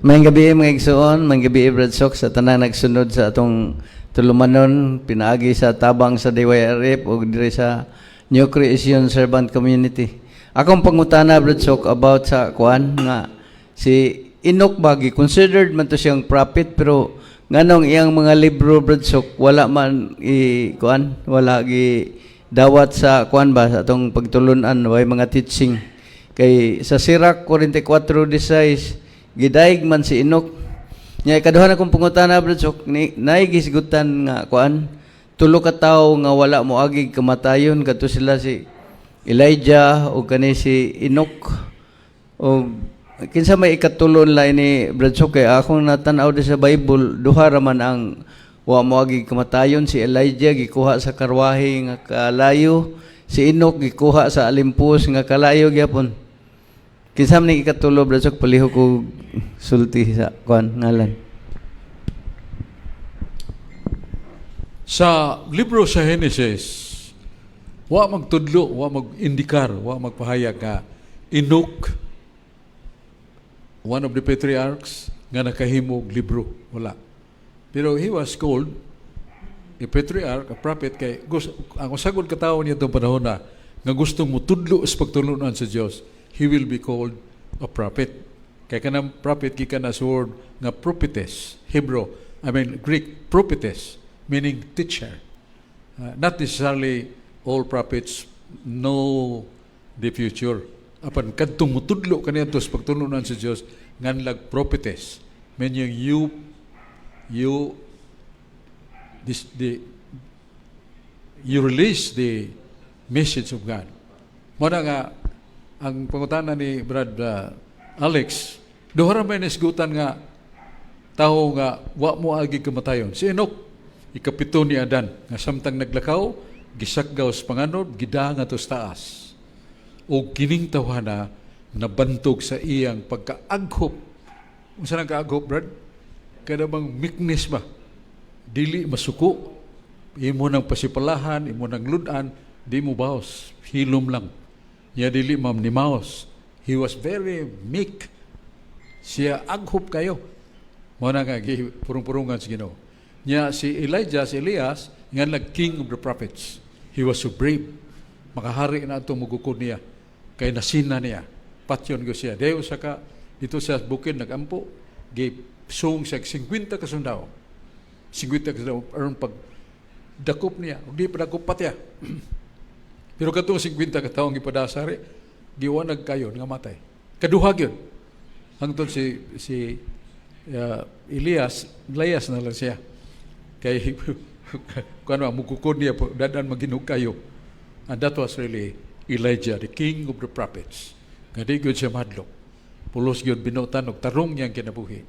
Maayong gabi, mga igsoon, maayong gabi, Brad Sok, sa tanang nagsunod sa atong tulumanon pinaagi sa tabang sa DYRF o diri sa New Creation Servant Community. Akong pangutana, Brad Sok, about sa kuan nga si Enoch ba, considered man to siyang prophet, pero nganong iyang mga libro, Brad Sok, wala man i kuan, wala gi dawat sa kuan ba, sa atong pagtulunan, way mga teaching? Kay sa Sirach 44:16, gidaig man si Enoch. Nya ikaduha na kong pangutana, Brad Sok, ni naay gisgutan nga kuan, tulo ka tawo nga wala moagig kamatayon, kadto sila si Elijah o kani si Enoch o kinsa may ikatulon la ini, Brad Sok? Kay akong natan-aw di sa Bible, duha ra man ang wa moagig kamatayon: si Elijah gikuha sa karwahe nga kalayo, si Enoch gikuha sa alimpos nga kalayo gyapon. Kinsa man ning ikatulo, Brad Sok? Palihog ko sulti sa kuan, ngalan. Sa libro sa Genesis, wa magtudlo, wa mag-indikar, wa magpahayag nga Enoch, one of the patriarchs, nga nakahimog libro. Wala. Pero he was called a patriarch, a prophet, kay ang usagod katawo niya itong panahon na nga gustong mutudlo sa pagtulunan sa Dios, he will be called a prophet. Kay kanang prophet gikan na sa word nga prophetess, Hebrew, I mean Greek, prophetess, meaning teacher. Not necessarily all prophets know the future. Apan kadtong mutudlo kaniadto sa pagtulunan sa Dios, nganlag prophetess, meaning you this the you release the message of God. Mao na nga ang pangutana ni Brad Alex, duha ra may nisgutan nga tawo nga wa mo agi kamatayon. Si Enoch, ikapito ni Adan, nga samtang naglakaw, gisakgaw sa panganod, gidang ato sa taas. O kining tawhana nabantog sa iyang pagkaaghop. Unsa nang kaaghop, Brad? Kada bang meekness ba? Dili masuko. Imo nang pasipalahan, imo nang ludan, di mo baos. Hilom lang. Nya dili ma'am ni maos. He was very meek. Siya aghop kayo. Mao na nga purong-purungan sa Ginoo. Nya si Elijah, si Elias, nga nag king of the prophets. He was so brave. Makahari na atong mugukod niya. Kay nasina niya. Patyon ko siya. Dayon sa ka dito sa bukid nagampo, gi sung sa 50 ka sundao. 50 ka sundao aron pag dakop niya. Ug di pa dakop patya. Pero katong 50 ka tawo ang gipadasari, giwanag kayo nga matay. Kaduha gyud. Hangtod si si Elias, layas na lang siya. Kay kuno mukukod niya po, dadan maginog kayo. And that was really Elijah, the king of the prophets. Nga di gyud siya madlok. Pulos gyud binutan og tarong niyang kinabuhi.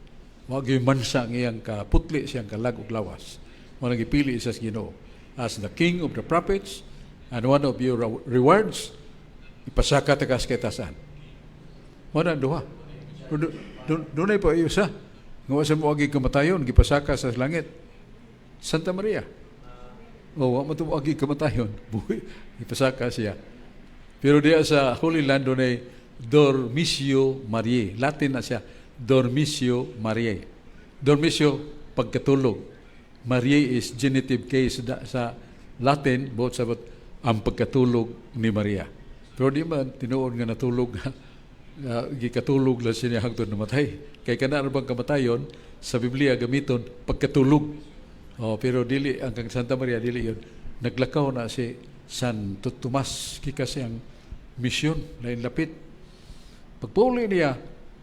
Wa gyud mansa ang iyang kaputli siyang kalag ug lawas. Mao nang gipili sa Ginoo as the king of the prophets, and one of your rewards, ipasaka ta kas katasan. Mao na duha. Dunay pa usa nga wa sa mo agi kamatayon, gipasaka sa langit. Santa Maria. O, wa mo to agi kamatayon. Buhi, ipasaka siya. Pero diya sa Holy Land dunay Dormitio Mariae. Latin na siya. Dormitio Mariae. Dormitio, pagkatulog. Maria is genitive case sa Latin, buot sabot ang pagkatulog ni Maria. Pero di man tinuod nga natulog, gikatulog lang siya hangtod namatay. Kay kana bang kamatayon sa Biblia gamiton pagkatulog. Oh, pero dili ang kang Santa Maria, dili yun. Naglakaw na si San Tomas gikas siyang misyon lain lapit. Pagpauli niya,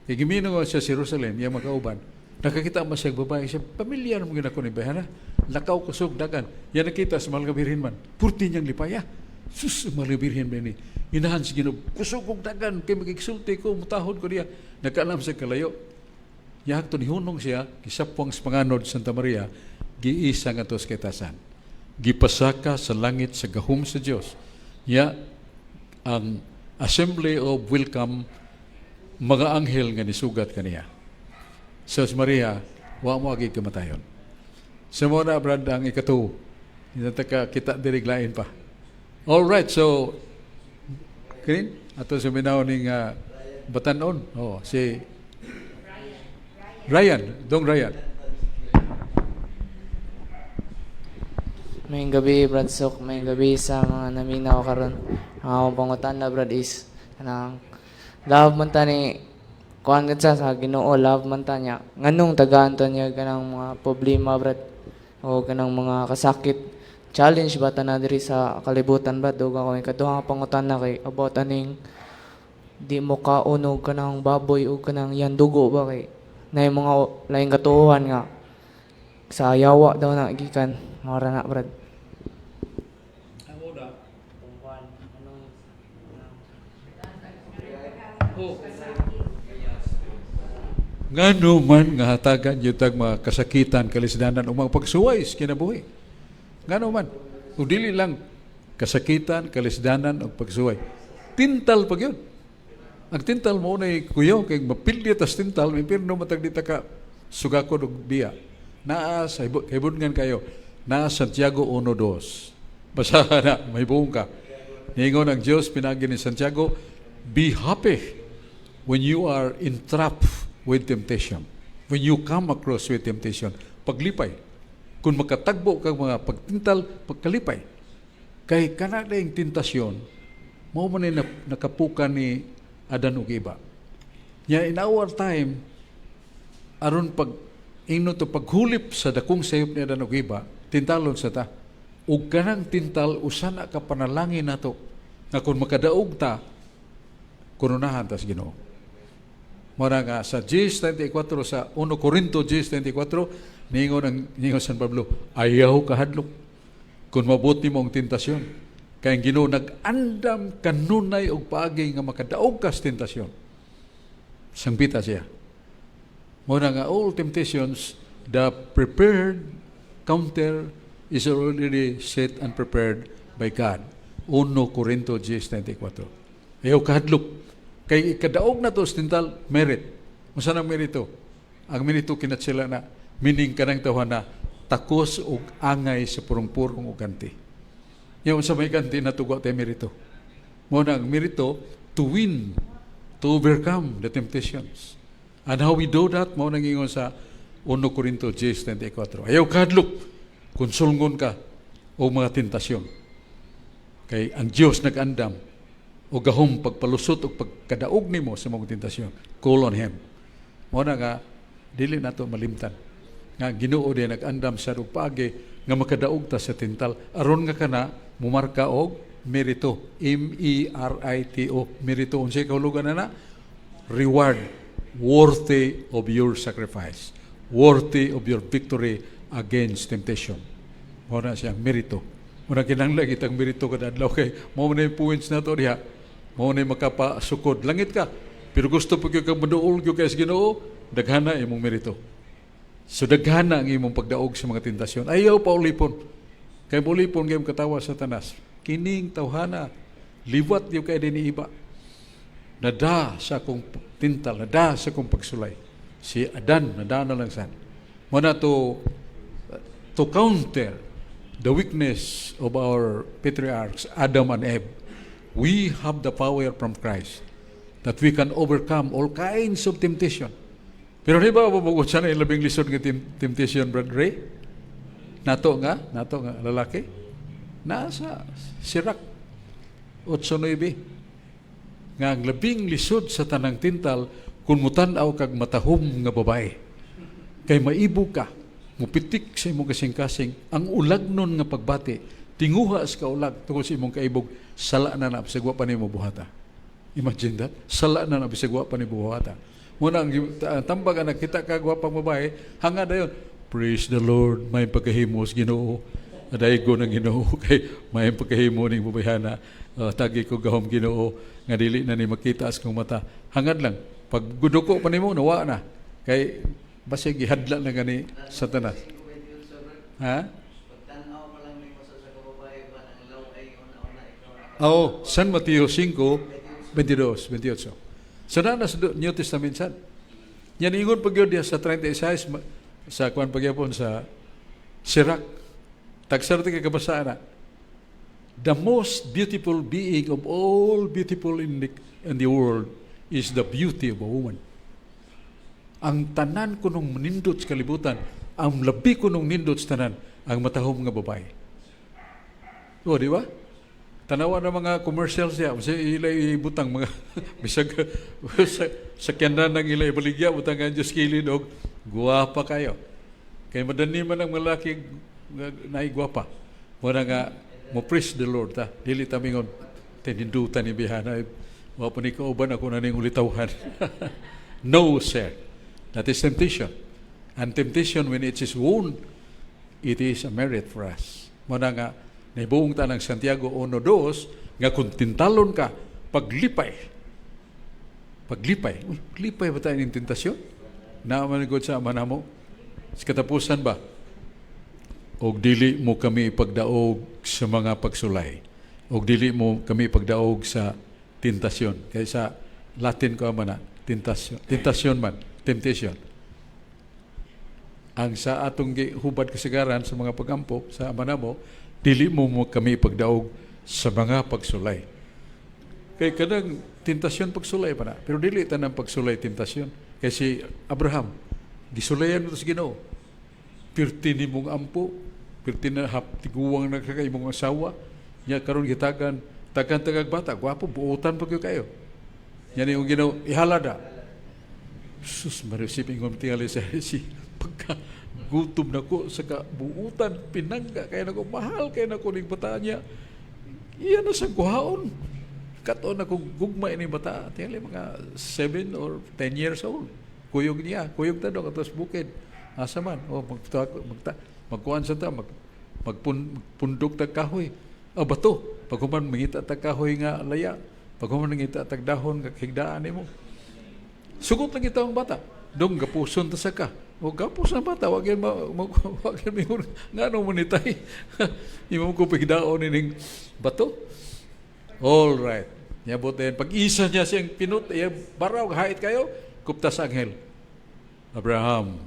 kay giminaw siya sa Jerusalem, iya makauban. Nakakita man siya babae, siya, pamilyar mo ginako ni bayana. Lakaw kusog dagan. Yan nakita sa Mahal nga Birhen man. Purti niyang lipaya. Sus, Mahal nga Birhen ba ni? Inahan si Ginoo, kusog kog dagan, kay magigsulti ko, mutahod ko niya. Nagkaalam sa kalayo. Yahag to nihunong siya, gisapwang sa panganod Santa Maria, giisa nga sa katasan. Gipasaka sa langit sa gahom sa Dios. Ya, ang assembly of welcome mga anghel nga nisugat kaniya. So si Maria, wa mo agi kamatayon. Sa mo na, Brad, ang ikatuo. Hindi ka kita diri lain pa. All right, so Krin, ato sa minaw ning batanon. Oh, si Ryan, Dong Ryan. Maayong gabi, Brad Sok. Maayong gabi sa mga naminaw karon. Ang akong pangutana, Brad, is kanang love man ta ni kuan gud sa Ginoo, love man ta niya. Nganong tagaan ta niya kanang mga problema, Brad, o kanang mga kasakit? Challenge ba ta na diri sa kalibutan, Brad? Ug ako ikaduha nga pangutana kay about aning di mo kaon og kanang baboy o kanang yan dugo ba, kay na mga laing katuohan nga sa yawa daw na gikan. Mao ra na, Brad. Ngano man nga hatagan gyud tag mga kasakitan, kalisdanan o mga pagsuway sa kinabuhi? Ngano man? O dili lang kasakitan, kalisdanan o pagsuway. Tintal pa gyud. Ang tintal mo na kuyaw kay mapildi tas tintal, may pirno matag di ta ka sugakod og biya. Naa sa hibudngan kayo. Naa Santiago 1:2. Basahan na, may buong ka. Ningon ang Dios pinagi ni Santiago, "Be happy when you are entrapped with temptation." When you come across with temptation, paglipay. Kung makatagbo kag mga pagtintal, pagkalipay. Kay kana yung tentasyon, mao man ni nakapuka ni Adan ug Eva. Nya in our time, aron pag ingno to paghulip sa dakong sayop ni Adan ug Eva, tintalon sa ta. Ug kanang tintal usa na ka panalangin nato nga kung makadaog ta, kurunahan tas Ginoo. Mora nga sa 10:34, sa 1 Corinto 10:34, ningon ang ningon San Pablo, "Ayaw kahadlok kung mabuti mo ang tentasyon. Kay ang Ginoo nag-andam kanunay og paagi nga makadaog ka sa tentasyon." Sangpita siya. Mora nga all temptations, the prepared counter is already set and prepared by God. 1 Corinto 10:34. Ayaw kahadlok. Kay ikadaog na to sa tintal, merit. Unsa nang merito? Ang merito kinatsila na, meaning kanang tawhan na takos og angay sa purong-purong og ganti. Yaw sa may ganti na tugwa tayo merito. Mo na ang merito to win, to overcome the temptations. And how we do that, mao nang ingon sa 1 Corinto 10:34. Ayaw kahadlok kung sulngon ka o mga tentasyon. Kay ang Dios nag-andam o gahom pagpalusot o pagkadaog nimo sa mga tentasyon. Call on Him. Mao na nga dili nato malimtan nga Ginoo din nag-andam sa ug paagi nga makadaog ta sa tintal aron nga kana mumarka og merito, M E R I T O, merito. Unsay kahulugan na na? Reward worthy of your sacrifice, worthy of your victory against temptation. Mao na siyang merito. Mao na kinahanglan kitang merito kada adlaw kay mao na yung points nato diha, mao na yung makapasukod langit ka. Pero gusto po gyud kang maduol gyud kay sa Ginoo, daghana imong merito. So daghana ang imong pagdaog sa mga tentasyon. Ayaw pa ulipon. Kay ulipon kay katawa sa Satanas. Kining tawhana liwat gyud kay dinhi iba. Nada sa akong tintal, nada sa akong pagsulay. Si Adan, nada na lang san. Mao na to counter the weakness of our patriarchs, Adam and Eve, we have the power from Christ that we can overcome all kinds of temptation. Pero di ba mo na yung labing lisod nga temptation, Brad Ray? Nato nga lalaki? Nasa Sirak 8.9 nga ang labing lisod sa tanang tintal kung mutan-aw kag matahom nga babae. Kay maibog ka, mupitik sa imong kasing-kasing, ang ulag nun nga pagbati, tinguha sa kaulag tungod sa imong kaibog, sala na na, bisag wa pa nimo buhata. Imagine that. Sala na na, bisag wa pa nimo buhata. Muna ang tambag ang nakita ka gwapang babae, hanga dayon, "Praise the Lord, may pagkahimo sa Ginoo. Adaygo ng Ginoo kay may pagkahimo ning babayhana. Tagi ko gahom, Ginoo, nga dili na ni makita sa kong mata." Hangad lang. Pag guduko pa nimo, nawa na. Kay basig gihadla na gani Satanas. Ha? Oh, San Mateo 5, 22, 28. So na sa New Testament sad. Yan ingon pag yun sa 36 sa kuan pagyapon sa Sirak. Tagsar ti kabasaan na. The most beautiful being of all beautiful in the world is the beauty of a woman. Ang tanan kunong nindot sa kalibutan, ang labi kunong nindot sa tanan, ang matahom nga babae. O, di ba? Tanawa na mga commercials siya, kasi ila ibutang mga bisag sa sakyanan ng ila ibaligya, butang ang Diyos kilid og guwapa kayo. Kay madani man ang malaki nga naay gwapa. Muna nga mo praise the Lord ta. Dili ta mingon tinindutan ni bihana, wa pa ni kauban ako na ning ulitawhan. No, sir. That is temptation. And temptation, when it is won, it is a merit for us. Muna nga naibuong ta ng Santiago 1.2 nga kung tintalon ka, paglipay. Paglipay. Uy, paglipay ba tayo ng tentasyon? Naaman God sa ama namo. Sa katapusan ba? Og dili mo kami ipagdaog sa mga pagsulay. Og dili mo kami ipagdaog sa tentasyon. Kaya sa Latin ko ama na, tentasyon. Tentasyon man, temptation. Ang sa atong hubad kasagaran sa mga pagampo sa ama namo, dili mo kami ipagdaog sa mga pagsulay. Kay kanang tentasyon pagsulay pa na. Pero dili tanang pagsulay tentasyon. Kay si Abraham, gisulayan mo to sa Ginoo. Pirti ni mong ampo, pirti na hap tiguwang na kay imong asawa. Nya karon gitagan, tagan tagag bata, gwapo buotan pa gyud kayo. Nya ni yung Ginoo, ihalada. Sus, marisip ingon tingali sa si pagka gutom na ko sa kabuutan, pinangga kay nako, mahal kay nako ning bata niya. Iya na sa kuhaon. Kato na kong gugma ini bata, tingali mga 7 or 10 years old. Kuyog niya, kuyog ta do katos bukid. Asa man, o magta, magta, magkuan sa ta, magpundok tag kahoy. O bato, pag human mangita tag kahoy nga laya, pag human mangita tag dahon nga higdaan nimo. Sugot lang kita ang bata. Dong gapuson ta sa ka. O gapos na bata, wag yan wag yan mingon ngano mo nitay. Imo ko pigdaon ining bato. All right. Niabot din. Pag isa niya siyang pinut, iya, baraw, hait kayo, kupta sa anghel. "Abraham,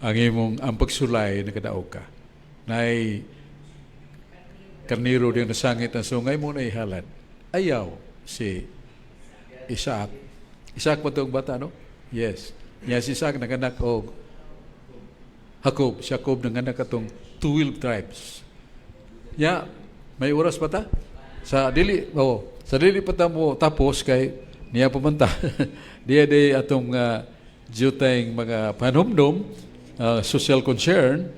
ang imong ang pagsulay nakadaog ka. Nay karniro diyang nasangit ang sungay mo na ihalad." Ayaw si Isaac. Isaac pa itong bata, no? Yes. Niya si Isaac naganak og Jacob. Si Jacob nanganak atong 12 tribes. Ya, may oras pa ta? Sa dili, oh, sa dili pa ta mo tapos kay niya pumunta. Diya di atong jutayng mga panumdum, social concern.